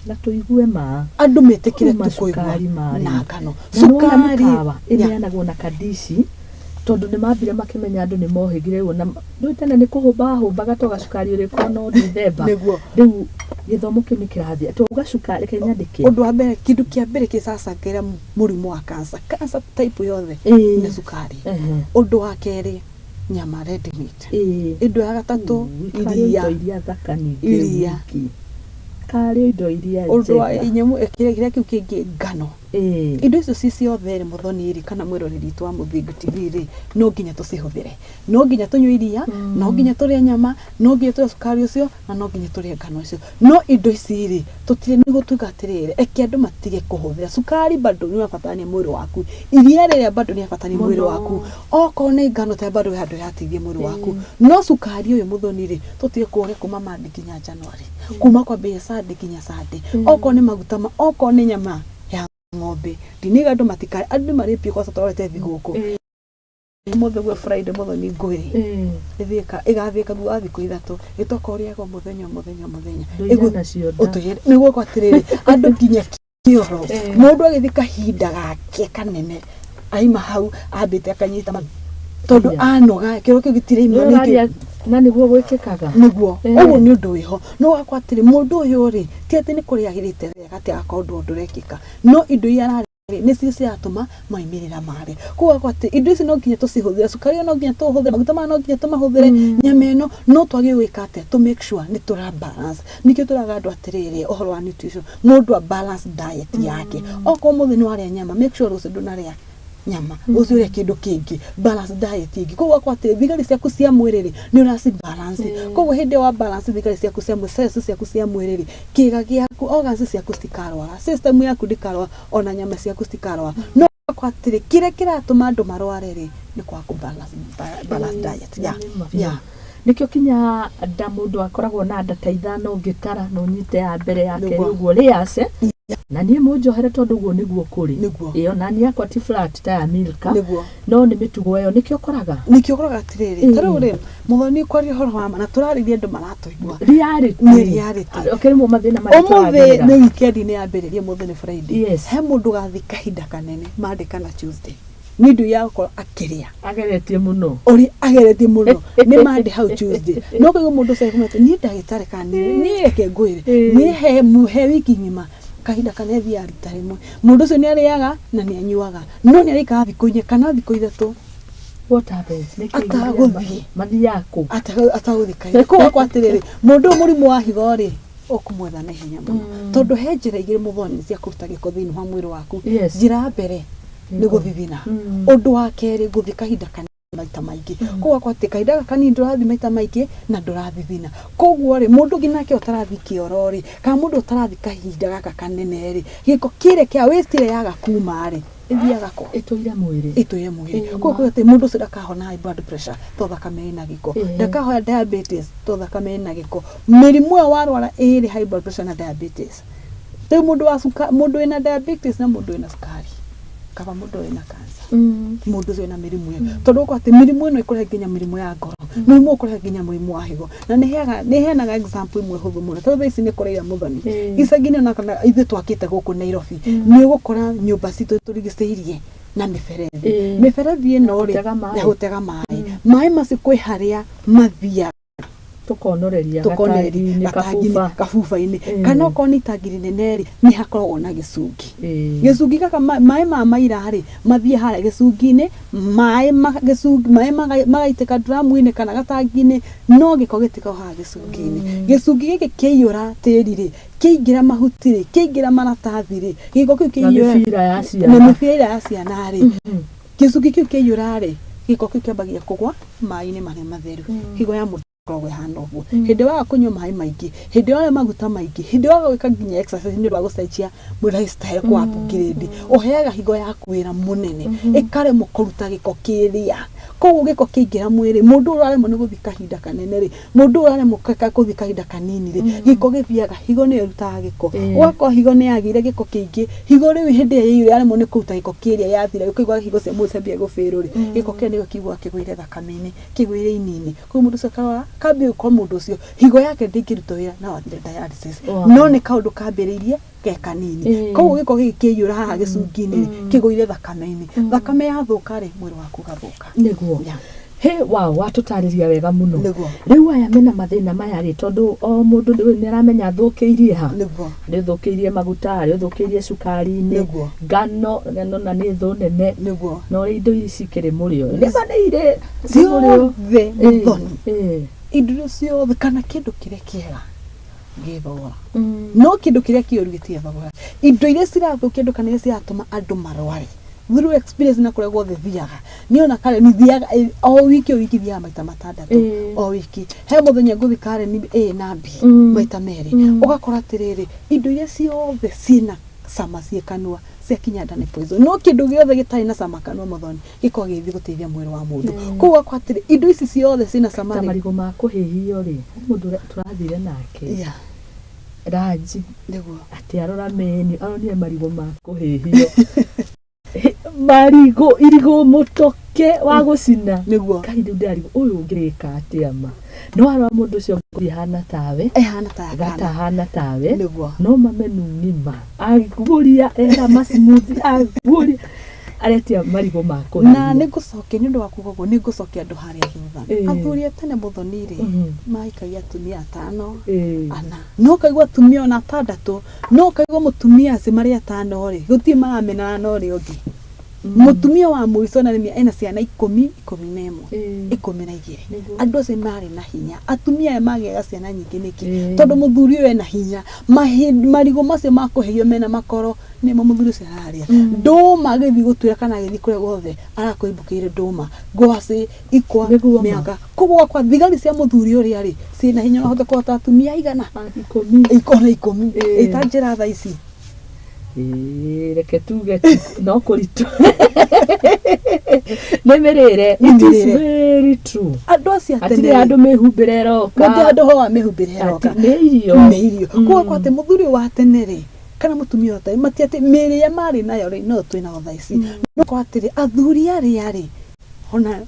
Na tũigue ma. Andũ metĩkĩre tu kũigua na ngano. Cukari ĩneanagwo na kandici, tondũ nĩ mambire makĩmenya andũ nĩ mohĩgire ũguo, na rĩu tene nĩ kũhũmba wahũmbaga to gacukari ũrĩkorwo no Dithemba. Rĩu gĩthomo kĩu nĩ kĩrathiĩ. Twauga cukari, reke nyandĩke. Ũndũ wa mbere, kĩndũ kĩa mbere kĩcacangĩra mũrimũ wa cancer, cancer type yothe nĩ cukari. Ũndũ wa kerĩ, nyama red meat. Indo ya gatatũ, iria. Indo iria thaka ningĩ. Iria. Karĩ indo iria njega. Ũndũ wa nyamũ, kĩrĩa kĩu kĩngĩ, ngano. Indo icio ci ciothe rĩ, mũthoni rĩ, kana mwĩroreri witũ wa Mũthingu TV rĩ, no nginya tũcihũthĩre. No nginya tũnyue iria, no nginya tũrĩe nyama, no nginya tũrĩe cukari ũcio, na no nginya tũrĩe ngano icio. No indo ici rĩ, tũtirĩ nĩguo tuga atĩrĩrĩ, reke andũ matige kũhũthĩra. Cukari bado nĩ ũrabatarania mwĩrĩ waku. Iria rĩrĩa bado nĩ ũrabatarania mwĩrĩ waku. Okorwo nĩ ngano ta bado he handũ ĩrateithia mwĩrĩ waku. No cukari ũyũ mũthoni rĩ, tũtige kũũrĩa kuma Monday nginya January. Kuma kwambĩrĩria Sunday nginya Sunday. Okorwo nĩ maguta, okorwo nĩ nyama ya ng'ombe, ndinaiga andũ matikarĩe, andũ nĩ marĩpio kwanza tũrorete thigũkũ. Ũmũthĩ ũguo Friday mũthoni ngwĩre. Ĩgathĩka thutha wa thikũ ithatũ. Gĩtoka ũrĩaga o mũthenya o mũthenya o mũthenya. Nĩguo kwa atĩrĩrĩ, andũ nginya kĩoro. Mũndũ agĩthiĩ kahinda gake kanene, aima hau ambĩte akanyita tondũ anoga, kĩoro kĩu gĩtiraima. Na nĩguo gwĩkĩkaga. Nĩguo. Ũguo nĩ ũndũ wĩho. No wakwa atĩrĩ, mũndũ ũyũ rĩ, ti atĩ nĩ kũrĩa agĩrĩte wega atĩ agakorwo ũndũ ũrekĩka. No indo iria ararĩa Nĩcio ciratũma maumĩrĩra marĩa. Koguo atĩ indo ici no nginya tũcihũthĩre, cukari ũyũ no nginya tũũhũthĩre, maguta maya no nginya tũmahũthĩre, nyama ĩno, no twagĩrĩirwo gwĩka atĩa to make sure nĩ tũra balance. Nĩkĩo twĩraga andũ atĩrĩrĩ, ũhoro wa nutrition, mũndũ a balance diet yake. Okorwo ũmũthĩ nĩ warĩa nyama, make sure rũciũ ndũnarĩa nyama, rũciũ ũrĩe kĩndũ kĩngĩ, balance diet ĩngĩ. Koguo ũgakora atĩ thigari ciaku cia mwĩrĩ rĩ, nĩ ũraci balance. Koguo hĩndĩ ĩyo wa balance thigari ciaku cia mwĩrĩ, cells ciaku cia mwĩrĩ rĩ, kĩga gĩaku, organs ciaku citikarwara, system yaku ndĩkarwara, ona nyama ciaku citikarwara. No ũgakora atĩrĩ, kĩrĩa kĩratũma andũ marware rĩ, nĩ kwaga kũ balance, balance diet. Yeah. Nĩkĩo kinya nda mũndũ akoragwo na nda ta ithano ũngĩtara na ũnyite ya mbere ya kerĩ ũguo layers. Na niĩ mũnjohere tondũ ũguo nĩguo kũrĩ. Ĩyo na niĩ yakwa ti flat ta ya Milka. No nĩ mĩtugo ĩyo nĩkĩo ũkoraga. Nĩkĩo ũkoraga atĩrĩrĩ, ta rĩu rĩ, Mũthoni kwaria ũhoro wa ma na tũrarĩria andũ maratũigua. Reality. Nĩ reality. Okay, rĩmwe mathĩna marĩa Ũmũthĩ tũragerera. nĩ weekend nĩ yambĩrĩria, ũmũthĩ nĩ Friday. Yes. He mũndũ ũgathiĩ kahinda kanene Monday kana Tuesday nĩ ũndũ ya gũkorwo akĩrĩa. Ageretie mũno. Ũrĩa ageretie mũno nĩ Monday hau Tuesday. No kũigua mũndũ ũcio akĩmwĩra atĩ niĩ ndagĩtarĩ kana niĩ reke ngwĩre niĩ he wiki ng'ima kahinda kanene thiaga rita rĩmwe. Mũndũ ũcio nĩ arĩaga na nĩ anyuaga no nĩ araikara thikũ inya kana thikũ ithatũ. What happens? Nĩkĩ Atagũthiĩ. Mathiaga kũ? Atagũthiĩ kahinda. Koguo ũgakora atĩrĩrĩ, mũndũ ũyũ mũrimũ wa higo rĩ, ũkũmwetha na ihenya mũno. Tondũ he njĩra igĩrĩ mũthoni cia kũruta gĩko thĩinĩ wa mwĩrĩ waku. Njĩra ya mbere nĩ gũthithina. Ũndũ wa kerĩ gũthiĩ kahinda kanene maita maingĩ. Koguo ũgakora atĩ kahinda gaka kanini ndũrathiĩ maita maingĩ na ndũrathithina. Koguo rĩ, mũndũ ũngĩ nake ũtarathiĩ kĩoro rĩ, kana mũndũ ũtarathiĩ kahinda gaka kanene rĩ, gĩko kĩrĩa kĩa waste ĩrĩa yaga kuma rĩ, ĩthiaga kũ? Ĩtũire mwĩrĩ. Ĩtũire mwĩrĩ. Koguo atĩ mũndũ ũcio ndakahona high blood pressure to thakame ĩna gĩko. Ndakahona diabetes to thakame ĩna gĩko. Mĩrimũ ĩyo warwara ĩrĩ high blood pressure na diabetes. Rĩu mũndũ wa cukari, mũndũ wĩna diabetes na mũndũ wĩna cukari, kaba mũndũ wĩna cancer. Mũndũ ũcio wĩna mĩrimũ ĩyo. Tondũ ũgakora atĩ mĩrimũ ĩno ĩkũrehe nginya mĩrimũ ya ngoro, mũrimũ ũkũrehe nginya mũrimũ wa higo. Na nĩ heanaga example ĩmwe hũthũ mũno. Tondũ thaa ici nĩ kũraira mũthoni. Icagi-inĩ ona kana ithuĩ twakĩte gũkũ Nairobi, nĩ ũgũkora nyũmba citũ tũrigicĩirie na mĩberethi. Mĩberethi ĩno rĩ, ya gũtega maĩ. Maĩ macio kwĩ harĩa mathiaga. Tũkonoreria gatangi-inĩ, kabuba. Kabuba-inĩ. Kana okorwo nĩ itangi rĩnene rĩ, nĩ hakoragwo na gĩcungi. Gĩcungi gaka maĩ ma maira rĩ, mathiĩ harĩa gĩcungi-inĩ, maĩ maĩ magaitĩka dramu-inĩ kana gatangi-inĩ, no gĩko gĩtikoragwo haha gĩcungi-inĩ. Gĩcungi gĩkĩ kĩaiyũra tĩri rĩ, kĩaingĩra mahuti rĩ, kĩaingĩra maratathi rĩ, gĩko kĩu kĩaiyũra. Na mĩbira ya ciana. Na mĩbira ya ciana rĩ, gĩcungi kĩu kĩaiyũra rĩ, gĩko kĩu kĩambagia kũgwa maĩ-inĩ marĩa matheru. Higo ya mũndũ ĩkoragwo ĩhana ũguo. Hĩndĩ waga kũnyua maĩ maingĩ, hĩndĩ warĩa maguta maingĩ, hĩndĩ waga gwĩka nginya exercise nĩ ũndũ wa gũcenjia lifestyle kũ upgrade, ũheaga higo yaku wĩra mũnene, ĩkaremwo kũruta gĩko kĩrĩa. Koguo gĩko kĩaingĩra mwĩrĩ, mũndũ ũyũ ũraremwo nĩ gũthiĩ kahinda kanene rĩ, mũndũ ũyũ ũraremwo gũthiĩ kahinda kanini rĩ, gĩko gĩthiaga, higo nĩyo ĩrutaga gĩko. Ũgakora higo nĩ yagĩire gĩko kĩingĩ, higo rĩu hĩndĩ ĩrĩa yaiyũra yaremwo nĩ kũruta gĩko kĩrĩa yathira, ũkaigua higo cia mũndũ ciambia gũbĩrũ rĩ, gĩko kĩrĩa nĩkĩo kĩiguaga kĩgũire thakame-inĩ, kĩgũire ini-inĩ. Koguo mũndũ ũcio akarwara, kambia gũkorwo mũndũ ũcio higo yake ndĩngĩruta wĩra no athire dialysis. No nĩ kaũndũ kambĩrĩirie ke kanini. Koguo gĩko gĩkĩ kĩaiyũra haha gĩcungi-inĩ kĩgũire thakame-inĩ. Thakame yathũka rĩ, mwĩrĩ waku ũgathũka. Nĩguo. He wow, watũtarĩria wega mũno. Nĩguo. Rĩu aya mena mathĩna maya rĩ, tondũ o mũndũ nĩ aramenya athũkĩirie ha. Nĩguo. Harĩ ũthũkĩirie maguta, harĩ ũthũkĩirie cukari-inĩ. Nĩguo. Ngano, ngano na nĩ thũ nene. Nĩguo. Na ũrĩa indo ici cikĩrĩ mũrĩo. Nĩ ma nĩ irĩ mũrĩo. Ciothe mũthoni. Indo ciothe kana kĩndũ kĩrĩa kĩega gĩ thogora. No kĩndũ kĩrĩa kĩũru gĩtirĩ thogora. Indo iria cirathũkia andũ kana iria ciratũma andũ marware through experience na kũrĩa guothe thiaga niĩ ona Karen thiaga o wiki o wiki thiaga maita matandatũ o wiki. He mũthenya ngũthiĩ Karen A na B maita merĩ. Ũgakora atĩrĩrĩ, indo iria ciothe ciĩna cama ciĩ kanua ciakinya nda nĩ poison. No kĩndũ gĩothe gĩtarĩ na cama kanua mũthoni gĩkoragwo gĩgĩthiĩ gũteithia mwĩrĩ wa mũndũ. Koguo ũgakora atĩrĩ, indo ici ciothe ciĩna cama Ta rĩ. marigũ ma kũhĩhio rĩ, he mũndũ tũrathire nake. Ranji. Nĩguo. Atĩ arora menu, aronire marigũ ma kũhĩhio. Marigũ, irigũ mũtoke wa gũcina. Nĩguo. Kai rĩu ndĩrarigwo ũyũ ũngĩrĩka atĩa ma. No arora mũndũ ũcio ngothi ĩhana tawe. Ĩhana ta ya kana. Gatahana tawe. Nĩguo. No mamenu ng'ima. Aguũria era ma smoothie, aguũria. Aretia marigũ ma Na kũhĩhia. nĩ ngũcokia nĩ ũndũ wa kuga ũguo, nĩ ngũcokia andũ harĩa thutha. Athuri a tene, mũthoni rĩ, mahikagia atumia atano, ana, no ũkaigua atumia ona atandatũ, no ũkaigua mũtumia acio marĩ atano rĩ, gũtirĩ maramenana na ũrĩa ũngĩ. Mũtumia wa mũico na nĩ ena ciana 10, 11, 12. Andũ acio marĩ na hinya. Atumia aya magĩaga ciana nyingĩ nĩkĩ? Tondũ mũthuri ũyũ ena hinya. Marigũ macio makũhĩhio mena makoro nĩmo mũthuri ũcio ararĩa. Ndũma agĩthiĩ gũtuĩra kana agĩthiĩ kũrĩa guothe arakũimbũkĩire ndũma, ngwacĩ, ikwa, mĩanga. Koguo ũgakora thigari cia mũthuri ũrĩa rĩ ciĩna hinya, no ahote kũhota atumia aigana? 10. Ona 10. Ĩta njĩra thaa ici. Ĩĩ, reke tuge no kũritũ nĩ mĩrĩre. It is very true. Andũ acio a tene Hatirĩ handũ mĩhumbĩre ĩroka. Gũtirĩ handũ ho wa mĩhumbĩre ĩroka. Nĩ irio. Nĩ irio. Koguo kwa atĩ mũthuri ũyũ wa tene rĩ kana mũtumia wa tene mati atĩ mĩrĩ ĩrĩa marĩ nayo rĩ no twĩ nayo thaa ici. No kwa atĩrĩ, athuri arĩa rĩ ona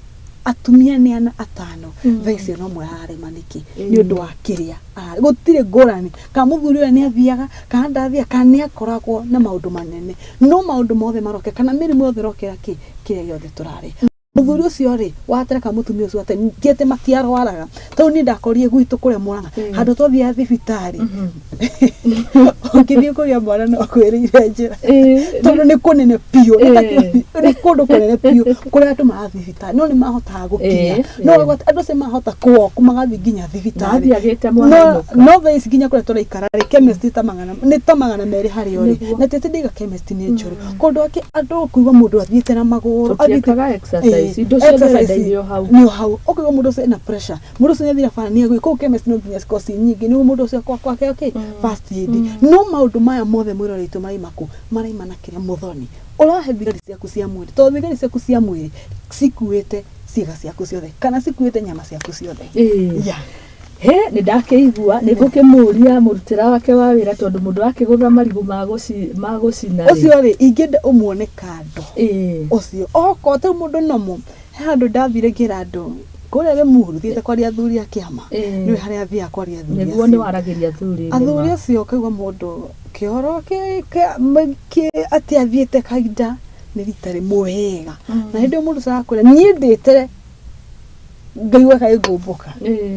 atumia nĩ ana, atano, thaa ici no mwe ararema nĩkĩ? Nĩ ũndũ wa kĩrĩa gũtirĩ ngũrani kana mũthuri ũyũ nĩ athiaga kana ndathiaga kana nĩ akoragwo na maũndũ manene, no maũndũ mothe maroke kana mĩrimũ yothe ĩrokera kĩ kĩrĩa gĩothe tũrarĩa. Mũthuri ũcio rĩ wa tene kana mũtumia ũcio wa tene ti atĩ matiarwaraga, tondũ niĩ ndakorire gwitũ kũrĩa Mũrang'a handũ twathiaga thibitarĩ, ũngĩthiĩ kũgĩa mwana no kwĩrĩire njĩra, tondũ nĩ kũnene biũ, nĩ kũndũ kũnene biũ kũrĩa andũ marathiĩ thibitarĩ no nĩ mahotaga gũkinya. No ũgakora andũ acio mahota kũwalk magathiĩ nginya thibitarĩ. Mathiĩ agĩte mwana ainũka. No thaa ici nginya kũrĩa tũraikara rĩ, chemist ta magana nĩ ta 200 harĩa ũrĩ. Na ti atĩ ndaiga chemist nĩ njũru. Kũndũ angĩ andũ kũigua mũndũ athiĩte na magũrũ athiĩte Tũtiĩkaga exercise. Indo ciothe exercise ũrenda irio hau. Nĩ o hau. Ũkaigua mũndũ ũcio ena pressure, mũndũ ũcio nĩ athire bara nĩ agũi kũu chemist, no nginya cikorwo ciĩ nyingĩ nĩguo mũndũ ũcio kwake okay first aid. No maũndũ maya mothe mwĩrore witũ maraima kũ? Maraima na kĩrĩa, mũthoni, ũrahe thigari ciaku cia mwĩrĩ, tondũ thigari ciaku cia mwĩrĩ cikuĩte ciĩga ciaku ciothe kana cikuĩte nyama ciaku ciothe. Yeah. He nĩ ndakĩigua nĩ ngũkĩmũria mũrutĩra wake wa wĩra, tondũ mũndũ akĩgũtha marigũ ma gũcina rĩ. Ũcio rĩ, ingĩenda ũmuone kando. Ũcio okorwo ta mũndũ nomo, he handũ ndathire ngĩra andũ kũrĩa Limuru, thiĩte kwaria athuri a kĩama. Nĩwe harĩa athiaga kwaria athuri Nĩguo nĩ waragĩria athuri. Athuri acio, ũkaigua mũndũ kĩoro atĩ athiĩte kahinda nĩ rita rĩmwe wega, na hĩndĩ ĩyo mũndũ ũcio arakwĩra niĩ ndĩte ngaigua kaĩ ngũmbũka.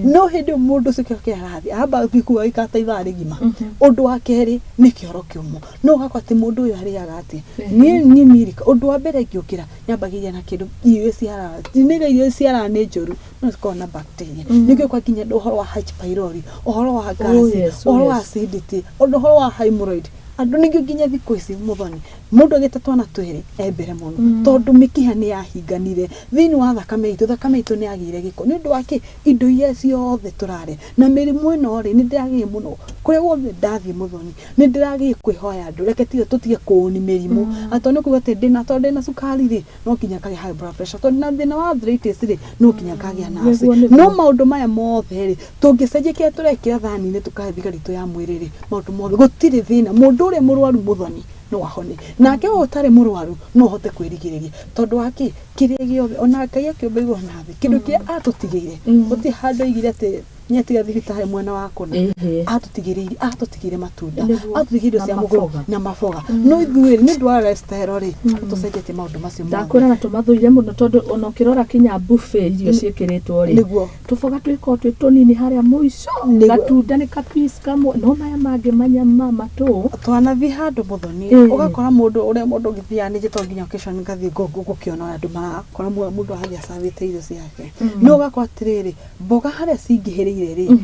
No hĩndĩ ĩyo mũndũ ũcio kĩoro kĩrĩa arathiĩ aramba gũthiĩ kũu agĩikara ta ithaa rĩgima. Ũndũ wa kerĩ nĩ kĩoro kĩũmũ, no ũgakora atĩ mũndũ ũyũ arĩaga atĩa? Niĩ mirika ũndũ wa mbere ngĩũkĩra nyambagĩrĩria na kĩndũ irio ciarara, nĩga irio ciarara nĩ njũru, no cikoragwo na bacteria. Nĩkĩo kwa nginya ũhoro wa H pylori, ũhoro wa gas, ũhoro wa acidity, ũndũ ũhoro wa hemorrhoid, andũ nĩkĩo nginya thikũ ici, mũthoni, mũndũ agĩte twana twĩrĩ e mbere mũno, tondũ mĩkiha nĩ yahinganire thĩinĩ wa thakame itũ. Thakame itũ nĩ yagĩire gĩko nĩ ũndũ wa kĩ? Indo iria ciothe tũrarĩa. Na mĩrimũ ĩno rĩ, nĩ ndĩragĩire mũno kũrĩa guothe ndathiĩ, mũthoni, nĩ ndĩragĩire kwĩhoya andũ reke tige tũtige kũũni mĩrimũ atĩ nĩ kuga atĩ ndĩna, tondũ ndĩna cukari rĩ, no nginya ngagĩa high blood pressure, tondũ ndĩna thĩna wa arthritis rĩ, no nginya ngagĩa na Nĩguo, acid. nĩguo. No maũndũ maya mothe rĩ, tũngĩcenjia kĩrĩa tũrekĩra thani-inĩ tũkahe thigari itũ ya mwĩrĩ rĩ, maũndũ mothe gũtirĩ thĩna. Mũndũ ũrĩa mũrwaru, mũthoni, no ahone, nake ũyũ ũtarĩ mũrwaru no ũhote kwĩrigĩrĩria, tondũ wa kĩ? Kĩrĩa gĩothe ona Ngai akĩũmba igũrũ na thĩ, kĩndũ kĩrĩa atũtigĩire, gũtirĩ handũ aigire atĩ nĩatiga thibitarĩ mwena wa kũna. Atũtigĩrĩire, atũtigĩire matunda, atũtigĩire indo Na cia mũgũnda maboga. Na maboga. No ithuĩ nĩ ũndũ wa lifestyle rĩ, tũcenjetie maũndũ macio mothe. Ndakwĩra na tũmathũire mũno, tondũ ona ũkĩrora kinya buffet irio ciĩkĩrĩtwo rĩ, tũboga twĩkorwo twĩ tũnini harĩa mũico. Gatunda nĩ ka piece kamwe, no maya mangĩ manyama matũ. Twanathiĩ handũ, mũthoni, ũgakora mũndũ ũrĩa mũndũ ũngĩthiaga nĩ njĩtwo nginya occasion ngathiĩ gũkĩona ũrĩa andũ marakora mũndũ arathiĩ acabĩte irio ciake, no ũgakora atĩrĩrĩ, mboga harĩa cingĩhĩrĩire rĩ,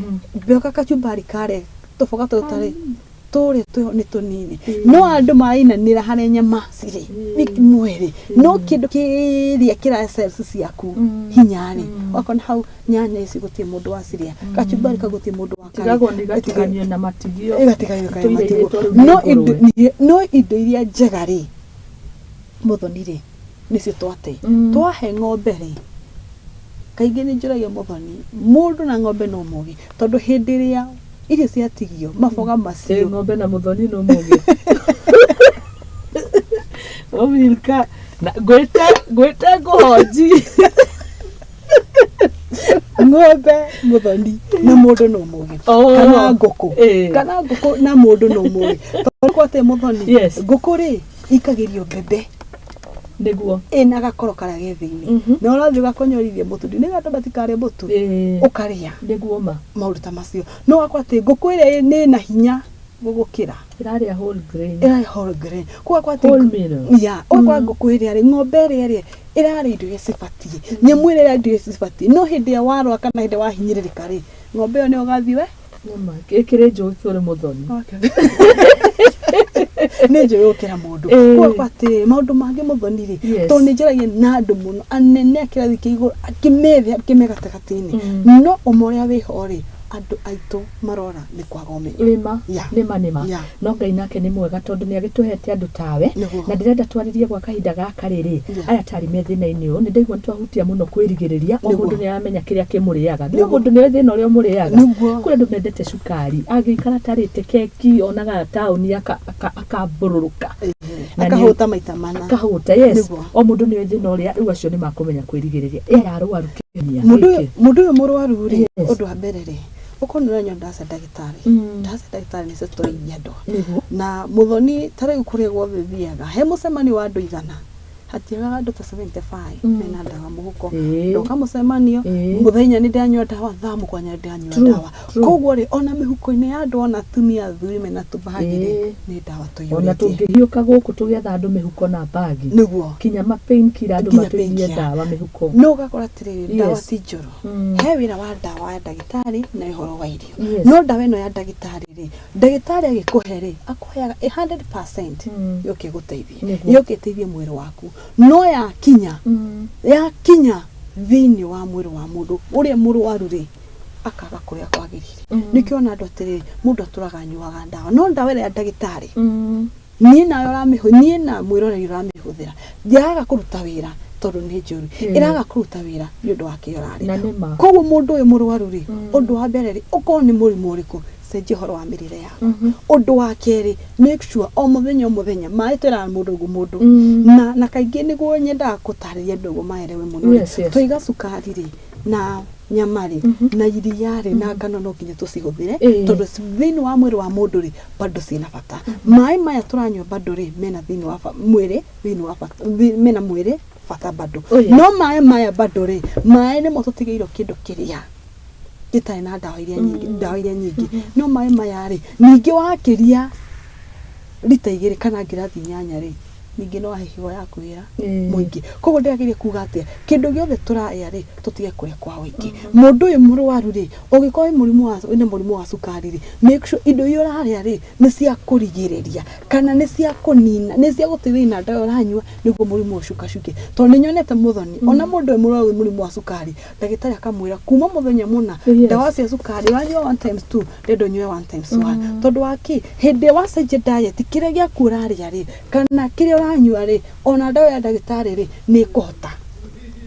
mboga kachumbari karĩa, tũboga tũtũ tarĩ tũrĩa twĩho nĩ tũnini, no andũ marainanĩra harĩa nyama cirĩ nĩ mwĩrĩ, no kĩndũ kĩrĩa kĩrahe cells ciaku hinya rĩ, ũgakora hau nyanya ici gũtirĩ mũndũ wacirĩa, kachumbari kau gũtirĩ mũndũ wakarĩa. Tigagwo nĩ igatukanio na matigio. Ĩgatiganio kana Tũire matigio. irĩtwo rĩu nĩ No ngũrwe. no indo iria njega rĩ, mũthoni rĩ, nĩcio twate twahe ng'ombe rĩ. Kaingĩ nĩ njũragia mũthoni, mũndũ na ng'ombe no mũgĩ, tondũ hĩndĩ ĩrĩa irio ciatigio maboga macio Ng'ombe na mũthoni no mũgĩ Omilka na ngwĩte ngwĩte ngũhonji. Ng'ombe, mũthoni, na mũndũ no mũgĩ. Kana ngũkũ. Kana ngũkũ na mũndũ no mũgĩ, tondũ kwate, mũthoni, ngũkũ rĩ ikagĩrio mbembe. Nĩguo. Ĩna gakoro karĩa ge thĩinĩ, na ũrathiĩ ũgakonyorithia mũtu, nĩgetha andũ matikarĩe mũtu, ũkarĩa. Nĩguo ma. Maũndũ ta macio no ũgakora atĩ ngũkũ ĩrĩa nĩ na hinya gũgũkĩra. Ĩrarĩa whole grain. Ĩrarĩa whole grain. Koguo atĩ Whole meal. Ya, ũgakora ngũkũ ĩrĩa rĩ, ng'ombe ĩrĩa rĩ, ĩrarĩa indo iria cibatiĩ, nyamũ ĩrĩa ĩrarĩa indo iria cibatiĩ. No hĩndĩ ĩrĩa warwara kana hĩndĩ ĩrĩa wahinyĩrĩrĩka rĩ, ng'ombe ĩyo nĩyo ũgathiĩ we. Nĩma, ĩkĩrĩ njũgĩ kũrĩ mũthoni. Nĩ njũgĩ gũkĩra mũndũ. Koguo atĩrĩrĩ, maũndũ mangĩ, mũthoni rĩ, tondũ nĩ njaragia na andũ mũno anene a kĩrathi kĩa igũrũ, angĩ me thĩ, angĩ me gatagatĩ-inĩ, no ũma ũrĩa wĩho rĩ, andũ aitũ marora nĩ kwaga ũmenyo. Nĩma. Nĩma, nĩma. No Ngai nake nĩ mwega tondũ nĩ agĩtũhete andũ tawe. Na ndĩrenda twarĩrie gwa kahinda gaka rĩrĩ, aya tarĩ me thĩna-inĩ ũyũ. Nĩ ndaigua nĩ twahutia mũno kwĩrigĩrĩria, o mũndũ nĩ aramenya kĩrĩa kĩmũrĩaga. No mũndũ nĩ oĩ thĩna ũrĩa ũmũrĩaga. Kũrĩ andũ mendete cukari, angĩikara atarĩte keki onaga taũni akambũrũrũka. Na Akahũta maita mana. Akahũta, yes. O mũndũ nĩ oĩ thĩna ũrĩa, rĩu acio nĩ makũmenya kwĩrigĩrĩria. Aya arwaru kĩhonia Mũndũ ũyũ gĩkĩ. Mũndũ ũyũ mũrwaru rĩ, ũndũ wa mbere rĩ, ũkorwo nĩ ũranyua ndawa cia ndagĩtarĩ, ndawa cia ndagĩtarĩ nĩcio citũraigia andũ. Na mũthoni, ta rĩu kũrĩa guothe thiaga he mũcemanio wa andũ 100, hatiagaga andũ ta 75 mena ndawa mũhuko. Ndoka mũcemanio, mũthenya nĩ ndanyua ndawa, thaa 7 nĩ ndanyua ndawa. Koguo rĩ, ona mĩhuko-inĩ ya andũ, ona atumia athuri mena tũbagi rĩ, nĩ ndawa Ona tũiyũrĩtie. Tũngĩhiũka gũkũ tũgĩetha andũ mĩhuko na bagi, kinya ma painkiller andũ Nginya matũirie painkiller. ndawa mĩhuko. No ũgakora atĩrĩrĩ, ndawa ti njũru. He wĩra wa ndawa ya ndagĩtarĩ na ũhoro wa irio. No ndawa ĩno ya ndagĩtarĩ rĩ, ndagĩtarĩ agĩkũhe rĩ, akũheaga 100% yũke ĩgũteithie, yũke ĩteithie mwĩrĩ waku. No yakinya, yakinya thĩinĩ wa mwĩrĩ wa mũndũ ũrĩa mũrwaru rĩ, akaga kũrĩa kwagĩrĩire. Nĩkĩo ona andũ atĩrĩrĩ, mũndũ atũraga anyuaga ndawa, no ndawa ĩrĩa ya ndagĩtarĩ, niĩ nawe ũramĩhũ, niĩ na mwĩroreri ũramĩhũthĩra, yagaga kũruta wĩra tondũ nĩ njũru, ĩraga kũruta wĩra nĩ ũndũ wa kĩo ũrarĩa. Na nĩma. Koguo mũndũ ũyũ mũrwaru rĩ, ũndũ wa mbere rĩ, ũkorwo nĩ mũrimũ ũrĩkũ, cenjia ũhoro wa mĩrĩre yaku. Ũndũ wa kerĩ, make sure o mũthenya o mũthenya maĩ, twĩraga mũndũ ũguo mũndũ, na kaingĩ nĩguo nyendaga gũtarĩria andũ ũguo maelewe mũno rĩ, twaiga cukari rĩ, na nyama rĩ, na iria rĩ, na ngano, no nginya tũcihũthĩre, tondũ thĩinĩ wa mwĩrĩ wa mũndũ rĩ, bado ciĩna bata. Maĩ maya tũranyua bado rĩ, mena thĩinĩ wa mwĩrĩ, thĩinĩ wa bata, mena mwĩrĩ bata bado. No maĩ maya bado rĩ, maĩ nĩmo tũtigĩirwo kĩndũ kĩrĩa gĩtarĩ na ndawa iria nyingĩ, ndawa iria nyingĩ. No maĩ maya rĩ, ningĩ wakĩria rita 2 kana ngirathi 8 rĩ, ningĩ no wahe higo yaku wĩra mũingĩ. Koguo ndĩrageria kuga atĩa, kĩndũ gĩothe tũrarĩa rĩ, tũtige kũrĩa kwa ũingĩ. Mũndũ ũyũ mũrwaru rĩ, ũngĩkorwo wĩ mũrimũ wa wĩna mũrimũ wa cukari rĩ, make sure indo iria ũrarĩa rĩ, nĩ cia kũrigĩrĩria kana nĩ cia kũnina, nĩ cia gũteithĩrĩria na ndawa ũranyua nĩguo mũrimũ ũyũ ũcukacuke. Tondũ nĩ nyonete, mũthoni, ona mũndũ wĩ mũrwaru mũrimũ wa cukari, ndagĩtarĩ akamwĩra kuma mũthenya mũna, ndawa cia cukari ũranyua 1 times 2, ndĩrenda ũnyue 1 times 1. Tondũ wa kĩ? Hĩndĩ ĩrĩa wacenjia diet, kĩrĩa gĩaku ũrarĩa rĩ, kana kĩrĩa ũranyua rĩ, ona ndawa ya ndagĩtarĩ rĩ, nĩ ĩkũhota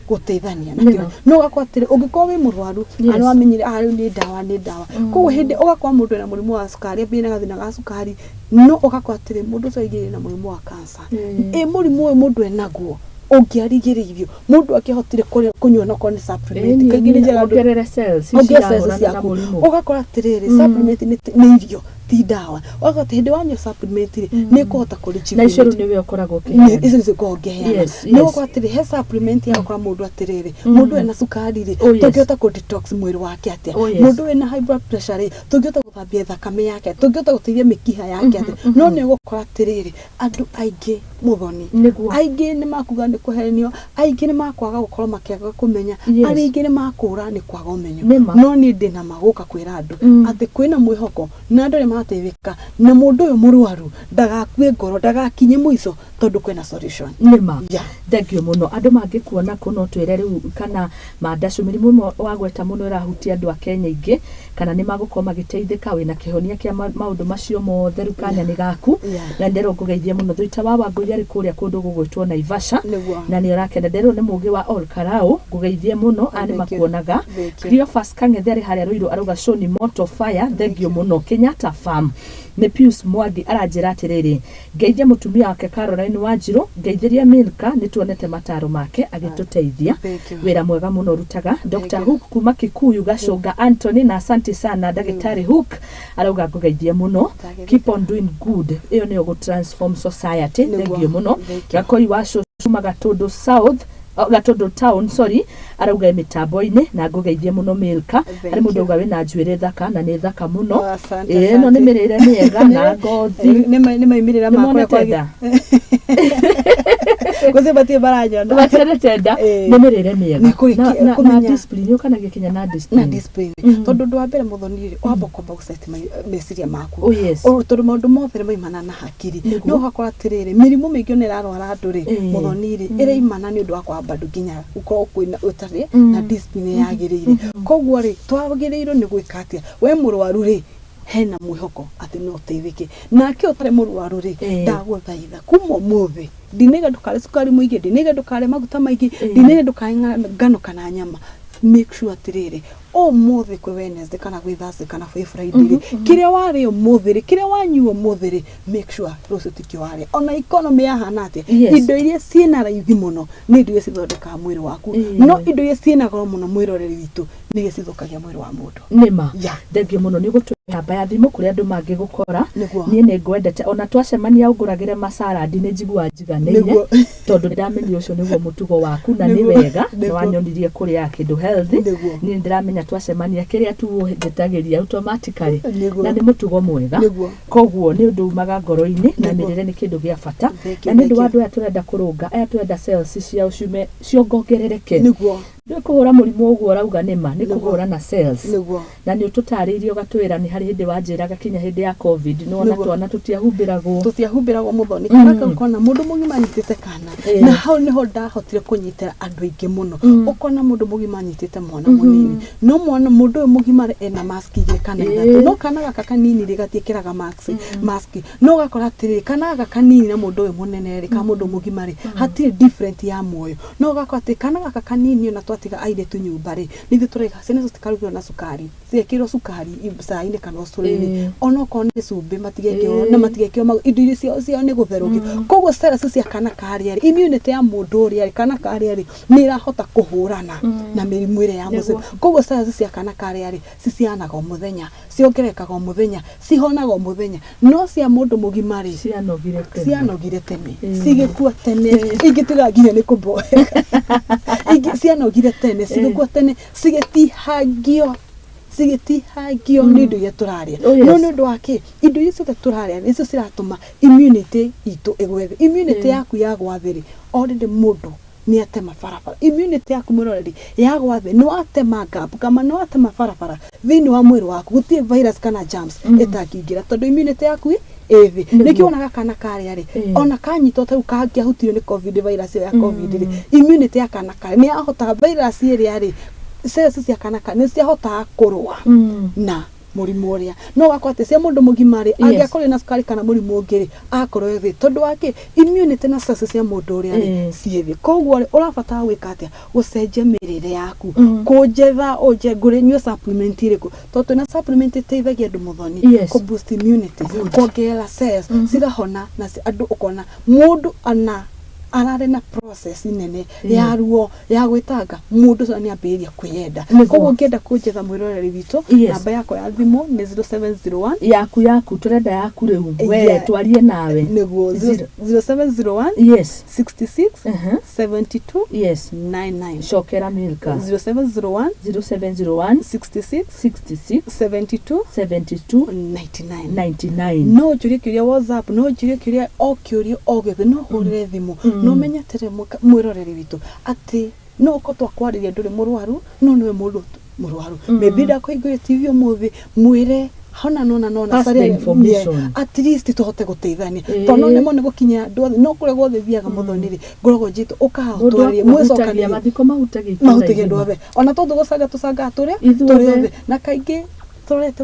gũteithania nakĩo. No ũgakora atĩrĩ, ũngĩkorwo wĩ mũrwaru, nĩ wamenyire, rĩu nĩ ndawa, nĩ ndawa. Koguo hĩndĩ ũgakora mũndũ ena mũrimũ wa cukari, ambĩrĩrie na gathĩna ga cukari, no ũgakora atĩrĩ, mũndũ ũcio aingĩrire na mũrimũ wa cancer. Ĩ mũrimũ ũyũ mũndũ enaguo ũngĩarigĩrĩirio, mũndũ akĩhotire kũnyua nokorwo nĩ supplement, kaingĩ nĩ njega andũ Ongerere cells ongerere cells cirahũrana na ciaku. mũrimũ. Ũgakora atĩrĩrĩ, supplement nĩ irio, ti ndawa. Ũgakora atĩ hĩndĩ wanyua supplement rĩ, nĩ ĩkũhota Na icio rĩu kũ nĩwe ũkoragwo ũkĩheana. Icio nĩcio ngoragwo ngĩheana. Nĩ ũgakora atĩrĩ, he supplement ya gũkora mũndũ atĩrĩrĩ, mũndũ ena cukari rĩ, tũngĩhota kũ detox mwĩrĩ wake atĩa? Mũndũ wĩna high blood pressure rĩ, tũngĩhota gũthambia thakame yake, tũngĩhota gũteithia mĩkiha yake atĩa? No nĩ ũgũkora atĩrĩrĩ, andũ aingĩ, mũthoni, aingĩ nĩ makuga nĩ kũhenio, aingĩ nĩ makwaga gũkorwo makĩaga kũmenya, arĩa aingĩ nĩ makũra nĩ kwaga ũmenyo. No niĩ ndĩna magũka kwĩra andũ atĩ kwĩna mwĩhoko na andũ nĩ marateithĩka, na mũndũ ũyũ mũrwaru ndagakue ngoro, ndagakinye mũico, tondũ kwĩna solution. Nĩma. Thank you mũno. Andũ mangĩkuona kũ? No twĩre rĩu kana mandacũ, mĩrimũ ĩmwe wagweta mũno ĩrahutia andũ a Kenya aingĩ, kana nĩ magũkorwo magĩteithĩka wĩna kĩhonia kĩa maũndũ macio mothe? Rĩu kanya nĩ gaku. Na nderwo ngũgeithie mũno Thuita wa Wangũi, arĩ kũrĩa kũndũ gũgwĩtwo Naivasha. Na nĩ ũrakena, nderwo nĩ mũgĩ wa Ol Karau, ngũgeithie mũno a nĩ Thank you. makuonaga. Thank you. Cleophas Kang'ethe arĩ harĩa Rũirũ, arauga show ni moto fire, thank you mũno. Kenyatta Farm nĩ Pius Mwangi, aranjĩra atĩrĩrĩ, ngeithia mũtumia wake Caroline Wanjirũ, ngeithĩria Milka, nĩ tuonete mataro make agĩtũteithia. Thank you. Wĩra mwega mũno ũrutaga. Dr. You. Hook kuma Kikuyu, Gacũnga Anthony, na asante sana ndagĩtarĩ Hook, arauga ngũgeithie mũno. Ndagĩrĩte. Keep on doing good, ĩyo nĩyo gũ transform society. Nĩguo. Thank you mũno. Thank you. Gakoi wa cũcũ. Kuma Gatũndũ South, oh, Gatũndũ Town, sorry, arauga mĩtambo-inĩ na ngũgeithie mũno Milka. Harĩ mũndũ auga wĩna njuĩrĩ thaka na nĩ thaka mũno. Oh, asante, Ĩĩ, ĩno nĩ asante. mĩrĩre mĩega na ngothi. Nĩ maumĩrĩra Nĩ makwa monete nda? Gũcio matirĩ maranyona. Mationete nda. Ĩĩ. Nĩ mĩrĩre mĩega. Nĩ kũrĩ Na kũmenya- discipline, yũkanagia kinya na Na discipline. discipline. Tondũ ũndũ wa mbere mũthoni rĩ, wamba kwamba gũceti meciria maku. Oh, yes. Tondũ maũndũ mothe nĩ maimana na hakiri. Nĩguo. No ũgakora atĩrĩrĩ, mĩrimũ mĩingĩ ona ĩrarwara andũ rĩ, mũthoni rĩ, ĩraimana nĩ ũndũ wa kwaga bado nginya gũkorwo kwĩna ũtarĩ na discipline yagĩrĩire. Koguo rĩ, twagĩrĩirwo nĩ gwĩka atĩa? We mũrwaru rĩ, hena mwĩhoko atĩ no ũteithĩke. Nake ũtarĩ mũrwaru rĩ, ndagũthaitha kuma ũmũthĩ ndinaiga ndũkarĩe cukari mũingĩ, ndinaiga ndũkarĩe maguta maingĩ, ndinaiga ndũkarĩe ngano kana nyama. Make sure atĩrĩrĩ, ũmũthĩ kwĩ Wednesday kana gwĩ Thursday kana gwĩ Friday rĩ, kĩrĩa warĩa ũmũthĩ rĩ, kĩrĩa wanyua ũmũthĩ rĩ, make sure rũciũ tikĩo warĩa. Ona economy yahana atĩa, indo iria ciĩna raithi mũno nĩ indo iria cithondekaga mwĩrĩ waku, no indo iria ciĩna goro mũno mwĩroreri witũ nĩ iria cithũkagia mwĩrĩ wa mũndũ. Nĩma. Thengiũ mũno nĩ ũgũtũhe namba ya thimũ kũrĩa andũ mangĩgũkora. Niĩ nĩ ngwendete ona twacemania ũngũragĩre macaradi nĩ njiguaga njiganĩire tondũ ndamenyire ũcio nĩguo mũtugo waku na nĩ wega nĩ wanyonirie kũrĩaga kĩndũ healthy. Niĩ ndĩramenya twacemania kĩrĩa tu ũnjĩtagĩria automatically na nĩ mũtugo mwega. Koguo nĩ ũndũ umaga ngoro-inĩ na mĩrĩre nĩ kĩndũ gĩa bata. Na nĩ ũndũ wa andũ aya tũrenda kũrũnga, aya tũrenda cells ciao ciume ciongongerereke. Ndũĩ kũhũra mũrimũ ũguo ũrauga nĩ ma, nĩ kũhũra na cells. Na nĩ ũtũtarĩirie ũgatwĩra nĩ harĩ hĩndĩ wanjĩraga kinya hĩndĩ ya Covid, nĩ wona twana tũtiahumbĩragwo. Tũtiahumbĩragwo mũthoni. Kana kau kona mũndũ mũgima anyitĩte kana. Na hau nĩho ndahotire kũnyitĩra andũ aingĩ mũno. Ũkona mũndũ mũgima anyitĩte mwana mũnini. No mwana mũndũ ũyũ mũgima rĩ ena mask igĩrĩ kana ithatũ. No kana gaka kanini rĩ gatiĩkĩraga mask. Mask. No ũgakora atĩrĩrĩ, kana gaka kanini na mũndũ ũyũ mũnene rĩ, kana mũndũ mũgima rĩ, hatirĩ different ya muoyo. No ũgakora atĩ kana gaka kanini ona twatiga airĩtu nyũmba rĩ, nĩ ithuĩ tũraiga ciana icio citikarugĩrwo na cukari, cigekĩrwo cukari cai-inĩ kana ũcũrũ-inĩ, onokorwo nĩ cumbĩ matigekĩrwo na matigekĩrwo maguta, indo iria ciao ciao nĩ gũtherũkio. Koguo cells cia kana karĩa rĩ, immunity ya mũndũ ũrĩa rĩ, kana karĩa rĩ, nĩ ĩrahota kũhũrana na mĩrimũ ĩrĩa ya mũciĩ. Koguo cells cia kana karĩa rĩ, ciciaranaga o mũthenya, ciongererekaga o mũthenya, cihonaga o mũthenya. No cia mũndũ mũgima rĩ, Cianogire tene. Cianogire tene, cigĩkua tene, ingĩ tugaga nginya nĩ kũmboeka. Ingĩ cianogire tene, cigĩkua tene, cigĩtihangio, cigĩtihangio nĩ indo iria tũrarĩa. No nĩ ũndũ wa kĩ? Indo iria ciothe tũrarĩa nĩcio ciratũma immunity itũ ĩgwe thĩ. Immunity yaku yagwa thĩ rĩ, already mũndũ nĩ atema barabara. Immunity yaku mwĩroreri yagwa thĩ, nĩ watema gap kana nĩ watema barabara thĩinĩ wa mwĩrĩ waku, gũtirĩ virus kana germs ĩtangĩingĩra tondũ immunity yaku ĩ thĩ. Nĩkĩo wonaga kana karĩa rĩ, ona kanyitwo ta rĩu kangĩahutirio nĩ Covid virus ĩyo ya Covid rĩ, immunity ya kana karĩa nĩ yahotaga virus ĩrĩa rĩ, cells cia kana karĩa nĩ ciahotaga kũrũa na mũrimũ ũrĩa. No ũgakora atĩ cia mũndũ mũgima rĩ, angĩakorire na cukari kana mũrimũ ũngĩ rĩ, akorwo ĩ thĩ. Tondũ wa kĩ? Immunity na cells cia mũndũ ũrĩa rĩ, ciĩ thĩ. Koguo rĩ, ũrabatara gwĩka atĩa? Gũcenjia mĩrĩre yaku. Kũnjetha ũnje ngũre nyue supplement ĩrĩkũ. Tondũ twĩna supplement ĩteithagia andũ mũthoni, kũ boost immunity, kuongerera cells, cigahona na andũ ũkona mũndũ ona ararĩ na process nene ya ruo ya gwĩtanga, mũndũ ũcio nĩ ambĩrĩria kwĩyenda. Koguo ũngĩenda kũnjetha mwĩroreri witũ, namba yakwa ya thimũ nĩ 0701. Yaku yaku, tũrenda yaku rĩu, we twarie nawe. Nĩguo, 0701 66 72 99. Cokera Milka. 0701 0701 66 66 72 72 99. 99. No ũnjũrie kĩũria WhatsApp, no ũnjũrie kĩũria o kĩũria o gĩothe, no ũhũrĩre thimũ. No ũmenye atĩrĩ mwĩroreri witũ, atĩ no ũkorwo twakwarĩria ndũrĩ mũrwaru, no nĩwe mũndũ mũrwaru. Maybe ndakũhingũria TV ũmũthĩ, mwĩre hona nona nona. Pass the information. At least tũhote gũteithania. Tondũ no nĩmo nĩ gũkinya andũ othe, no kũrĩa guothe thiaga mũthoni rĩ, ngoragwo njĩtwo ũkaha twarie, mwĩcokanĩrie. Mathiko mahutagia itũũra Mahutagia andũ igima. othe. Ona tondũ gũcanga tũcangaga tũrĩ Ithuothe. tũrĩ othe. Na kaingĩ tũrorete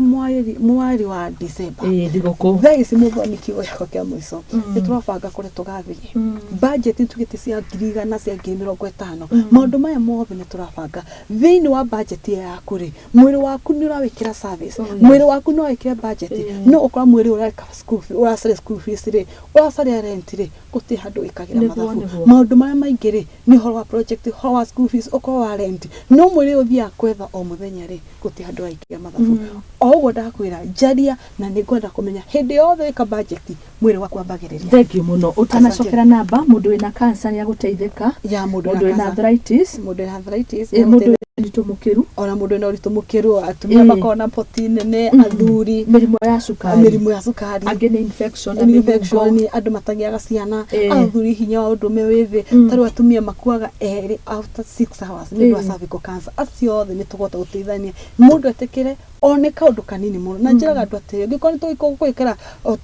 mweri wa December. Ĩĩ, thigũkũ. Thaa ici mũthoni kiugo gĩakwa kĩa mũico. Nĩ tũrabanga kũrĩa tũgathiĩ. Budget tugĩte cia ngiri igana, cia ngiri mĩrongo ĩtano. Maũndũ maya mothe nĩ tũrabanga. Thĩinĩ wa budget ĩyo yaku rĩ, mwĩrĩ waku nĩ ũrawĩkĩra service. Mwĩrĩ waku no wĩkĩre budget. No ũkora mwĩrĩ ũreka school fee, ũracaria school fees rĩ, ũracaria rent rĩ, gũtirĩ handũ wĩkagĩra mathabu. Maũndũ marĩa maingĩ rĩ, nĩ ũhoro wa project, ũhoro wa school fees, ũhoro wa rent. No mwĩrĩ ũyũ ũthiaga kwetha o mũthenya rĩ, gũtirĩ handũ ũraikĩria mathabu. O ũguo ndakwĩra, njaria na nĩ ngwenda kũmenya hĩndĩ yothe wĩka budget mwĩrĩ waku wambagĩrĩria. Thank you mũno. Ũtanacokera namba, mũndũ wĩna cancer nĩ agũteithĩka? Ya, mũndũ Mũndũ wĩna arthritis? Mũndũ wĩna arthritis. Mũndũ wĩna ũritũ mũkĩru? Ona mũndũ wĩna ũritũ mũkĩru, atumia makoragwo na poti nene, athuri. Mĩrimũ ya cukari? Mĩrimũ ya cukari. Angĩ nĩ infection na infection. Mĩnungo. Andũ matagĩaga ciana, athuri hinya wa ũndũme wĩ thĩ. Tarĩu atumia makuaga erĩ after 6 hours nĩ ũndũ wa cervical cancer. Acio othe nĩ tũkũhota gũteithania mũndũ etĩkĩre o nĩ kaũndũ kanini mũno. Na njĩraga andũ atĩrĩ, angĩkorwo nĩ tũgũkwĩkĩra o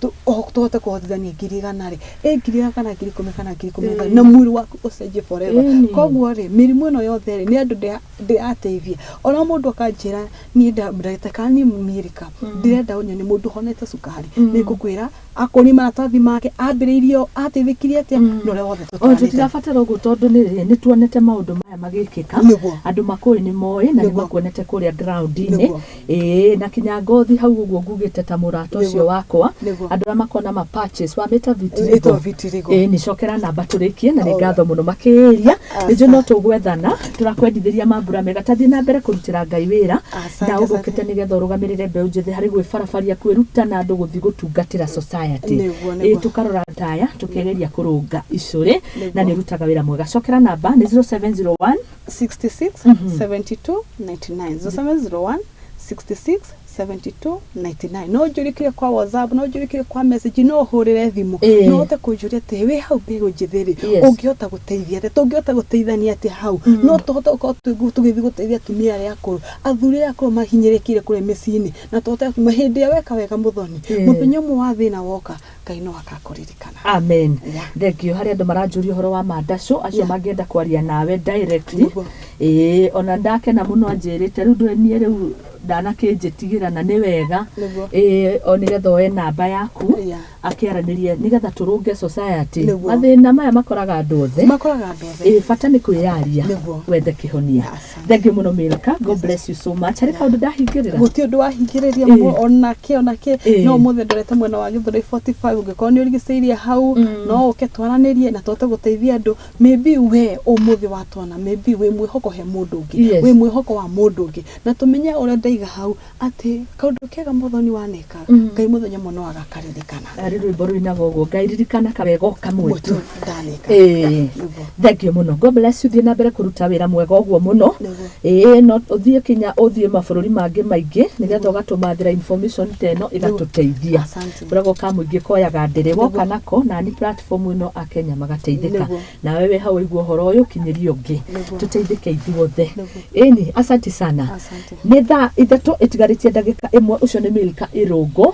tũhote kũhotithania 100,000 rĩ, ĩ 100,000 kana 10,000 kana 15,000, na mwĩrĩ waku ũcenjie forever. Koguo rĩ, mĩrimũ ĩno yothe rĩ, nĩ andũ ndĩrateithia. Ona mũndũ akanjĩra, niĩ ndagĩtarĩ kana niĩ Mĩrika ndĩrenda ũnyonie mũndũ ũhonete cukari, nĩ ngũkwĩra akũni maratathi make ambĩrĩirio ateithĩkire atĩa na ũrĩa wothe O tũtaranĩte. Tũtirabatara ũguo tondũ nĩ tuonete maũndũ maya magĩkĩka. Andũ makũĩ nĩ moĩ na nĩ makuonete kũrĩa ground-inĩ. Ĩĩ, na kinya ngothi hau ũguo ngugĩte ta mũrata ũcio wakwa. Andũ arĩa makona ma patches wamĩta vitiligo. Ĩtagwo vitiligo. Ĩĩ, nĩ cokera namba tũrĩkie na nĩ ngatho mũno makĩria. Nĩ no tũgwethana tũrakwendithĩria mambura mega. Tathiĩ na mbere kũrutĩra Ngai wĩra. Asante, Na asante. ũgũkĩte nĩgetha ũrũgamĩrĩre mbeũ njĩthĩ harĩ gwĩbarabaria, kwĩruta na andũ gũthiĩ gũtungatĩra society. Nĩguo. Tũkarora taya tũkĩgeria kũrũnga icũrĩ na nĩ ũrutaga wĩra mwega. Cokera namba nĩ 0701 66 72 99, 0701 66 72 99. No njũrĩkire kwa WhatsApp, no njũrĩkire kwa message, no ũhũrĩre thimũ. No ũhote kũnjũria atĩ wĩ hau mbeũ njĩthĩ rĩ, ũngĩhota gũteithia atĩa, tũngĩhota gũteithania atĩa hau, no tũhote gũkorwo tũgĩthiĩ gũteithia atumia arĩa akũrũ, athuri arĩa akũrũ mahinyĩrĩkire kũrĩa mĩciĩ-inĩ, na tũhote hĩndĩ ĩrĩa weka wega mũthoni, mũthenya ũmwe wa thĩna woka, Ngai no akakũririkana. Amen. Yeah. Thank you. Harĩ andũ maranjũria ũhoro wa mandacũ acio mangĩenda kwaria nawe directly. Ĩĩ, ona ndakena mũno anjĩrĩte rĩu ndũĩ niĩ rĩu ndanakĩnjĩtigĩra na nĩ wega. Ĩĩ, o nĩgetha oe namba yaku akĩaranĩrie nĩgetha tũrũnge society. Mathĩna maya makoraga andũ othe. Makoraga andũ othe. Ĩĩ, bata nĩ kwĩyaria wethe kĩhonia. Asante. Thank you mũno, Milka. God bless you so much. Harĩ kaũndũ ndahingĩrĩra? Gũtirĩ ũndũ wahingĩrĩria. Onake onake no ũmũthĩ ndorete mwena wa Gĩthũrai 45. Ũngĩkorwo nĩ ũrigicĩirie hau, no ũke twaranĩrie na tũhote gũteithia andũ. Maybe we ũmũthĩ watwona, maybe wĩ mwĩhoko he mũndũ ũngĩ, wĩ mwĩhoko wa mũndũ ũngĩ, na tũmenye ũrĩa ndaiga hau atĩ kaũndũ kega mũthoni waneka, Ngai mũthenya mũno agakaririkana. Harĩ rwĩmbo rũinaga ũguo, Ngai ririkana kawega o kamwe tu tu ndaneka. Thank you mũno, God bless you. Thiĩ na mbere kũruta wĩra mwega ũguo mũno. Ĩĩ, no ũthiĩ kinya ũthiĩ mabũrũri mangĩ maingĩ nĩgetha ũgatũmathĩra information ta ĩno ĩgatũteithia. Asante. Ũragwo ka mũingĩ koyaga ndĩrĩ woka nako nani platform ĩno akenya magateithĩka. Nawe wĩ hau waigua ũhoro ũyũ, kinyĩria ũngĩ, tũteithĩke ithuothe. Ĩni, asante sana. Asante. Nĩ 3:01 ĩtigarĩtie ndagĩka ĩmwe. Ũcio nĩ Milka Irũngũ,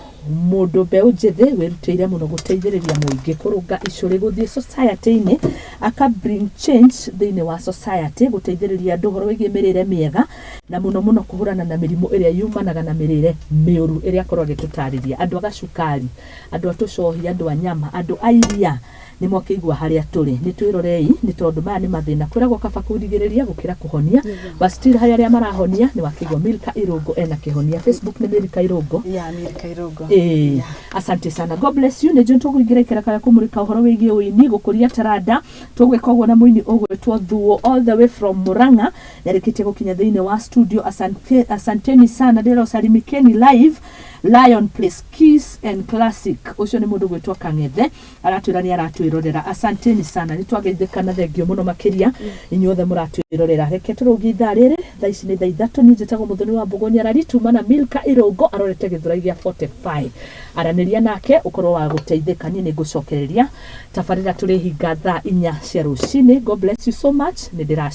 mũndũ mbeũ njĩthĩ wĩrutĩire mũno gũteithĩrĩria mũingĩ kũrũnga icũrĩ, gũthiĩ society-inĩ aka bring change thĩinĩ wa society, gũteithĩrĩria andũ ũhoro wĩgiĩ mĩrĩre mĩega na mũno mũno kũhũrana na mĩrimũ ĩrĩa yumanaga na mĩrĩre mĩũru ĩrĩa akorwo agĩtũtarĩria, andũ a gacukari, andũ a tũcohi, andũ a nyama, andũ a iria. Nĩ mwakĩigua harĩa tũrĩ, nĩ twĩrorei nĩ tondũ maya nĩ mathĩna. Kwĩragwo kaba kũrigĩrĩria gũkĩra kũhonia, but still harĩ arĩa marahonia. Nĩ wakĩigua Milka Irũngũ ena kĩhonia. Facebook nĩ Milka Irũngũ. Ya, Milka Irũngũ. Ĩĩ, asante sana, God bless you. Nĩ njũĩ tũkũingĩra ikereka rĩa kũmũrĩka ũhoro wĩgiĩ ũini, gũkũria taranda. Tũgwĩka ũguo na mũini ũgwĩtwo Thuo, all the way from Murang'a. Nĩarĩkĩtie gũkinya thĩinĩ wa studio. Asante, asanteni sana. Ndĩrosalimikeni live Lion Place Kiss and Classic. Ũcio nĩ mũndũ gwĩtwo Kang'ethe, aratwĩra nĩ aratwĩrorera. Asanteni sana, nĩ twageithĩka na thengio mũno makĩria inyuothe mũratwĩrorera. Reke tũrũgie ithaa rĩrĩ. Thaa ici nĩ 3:00. Niĩ njĩtagwo Mũthoni wa Mbũgũ Nyarari. Tuma na Milka Irũngũ arorete Gĩthũrai gĩa 45. Aranĩria nake ũkorwo wa gũteithĩka. Niĩ nĩ ngũcokereria tabarĩra tũrĩhinga 4:00 cia rũcinĩ. God bless you so much. Nĩ ndĩracoka.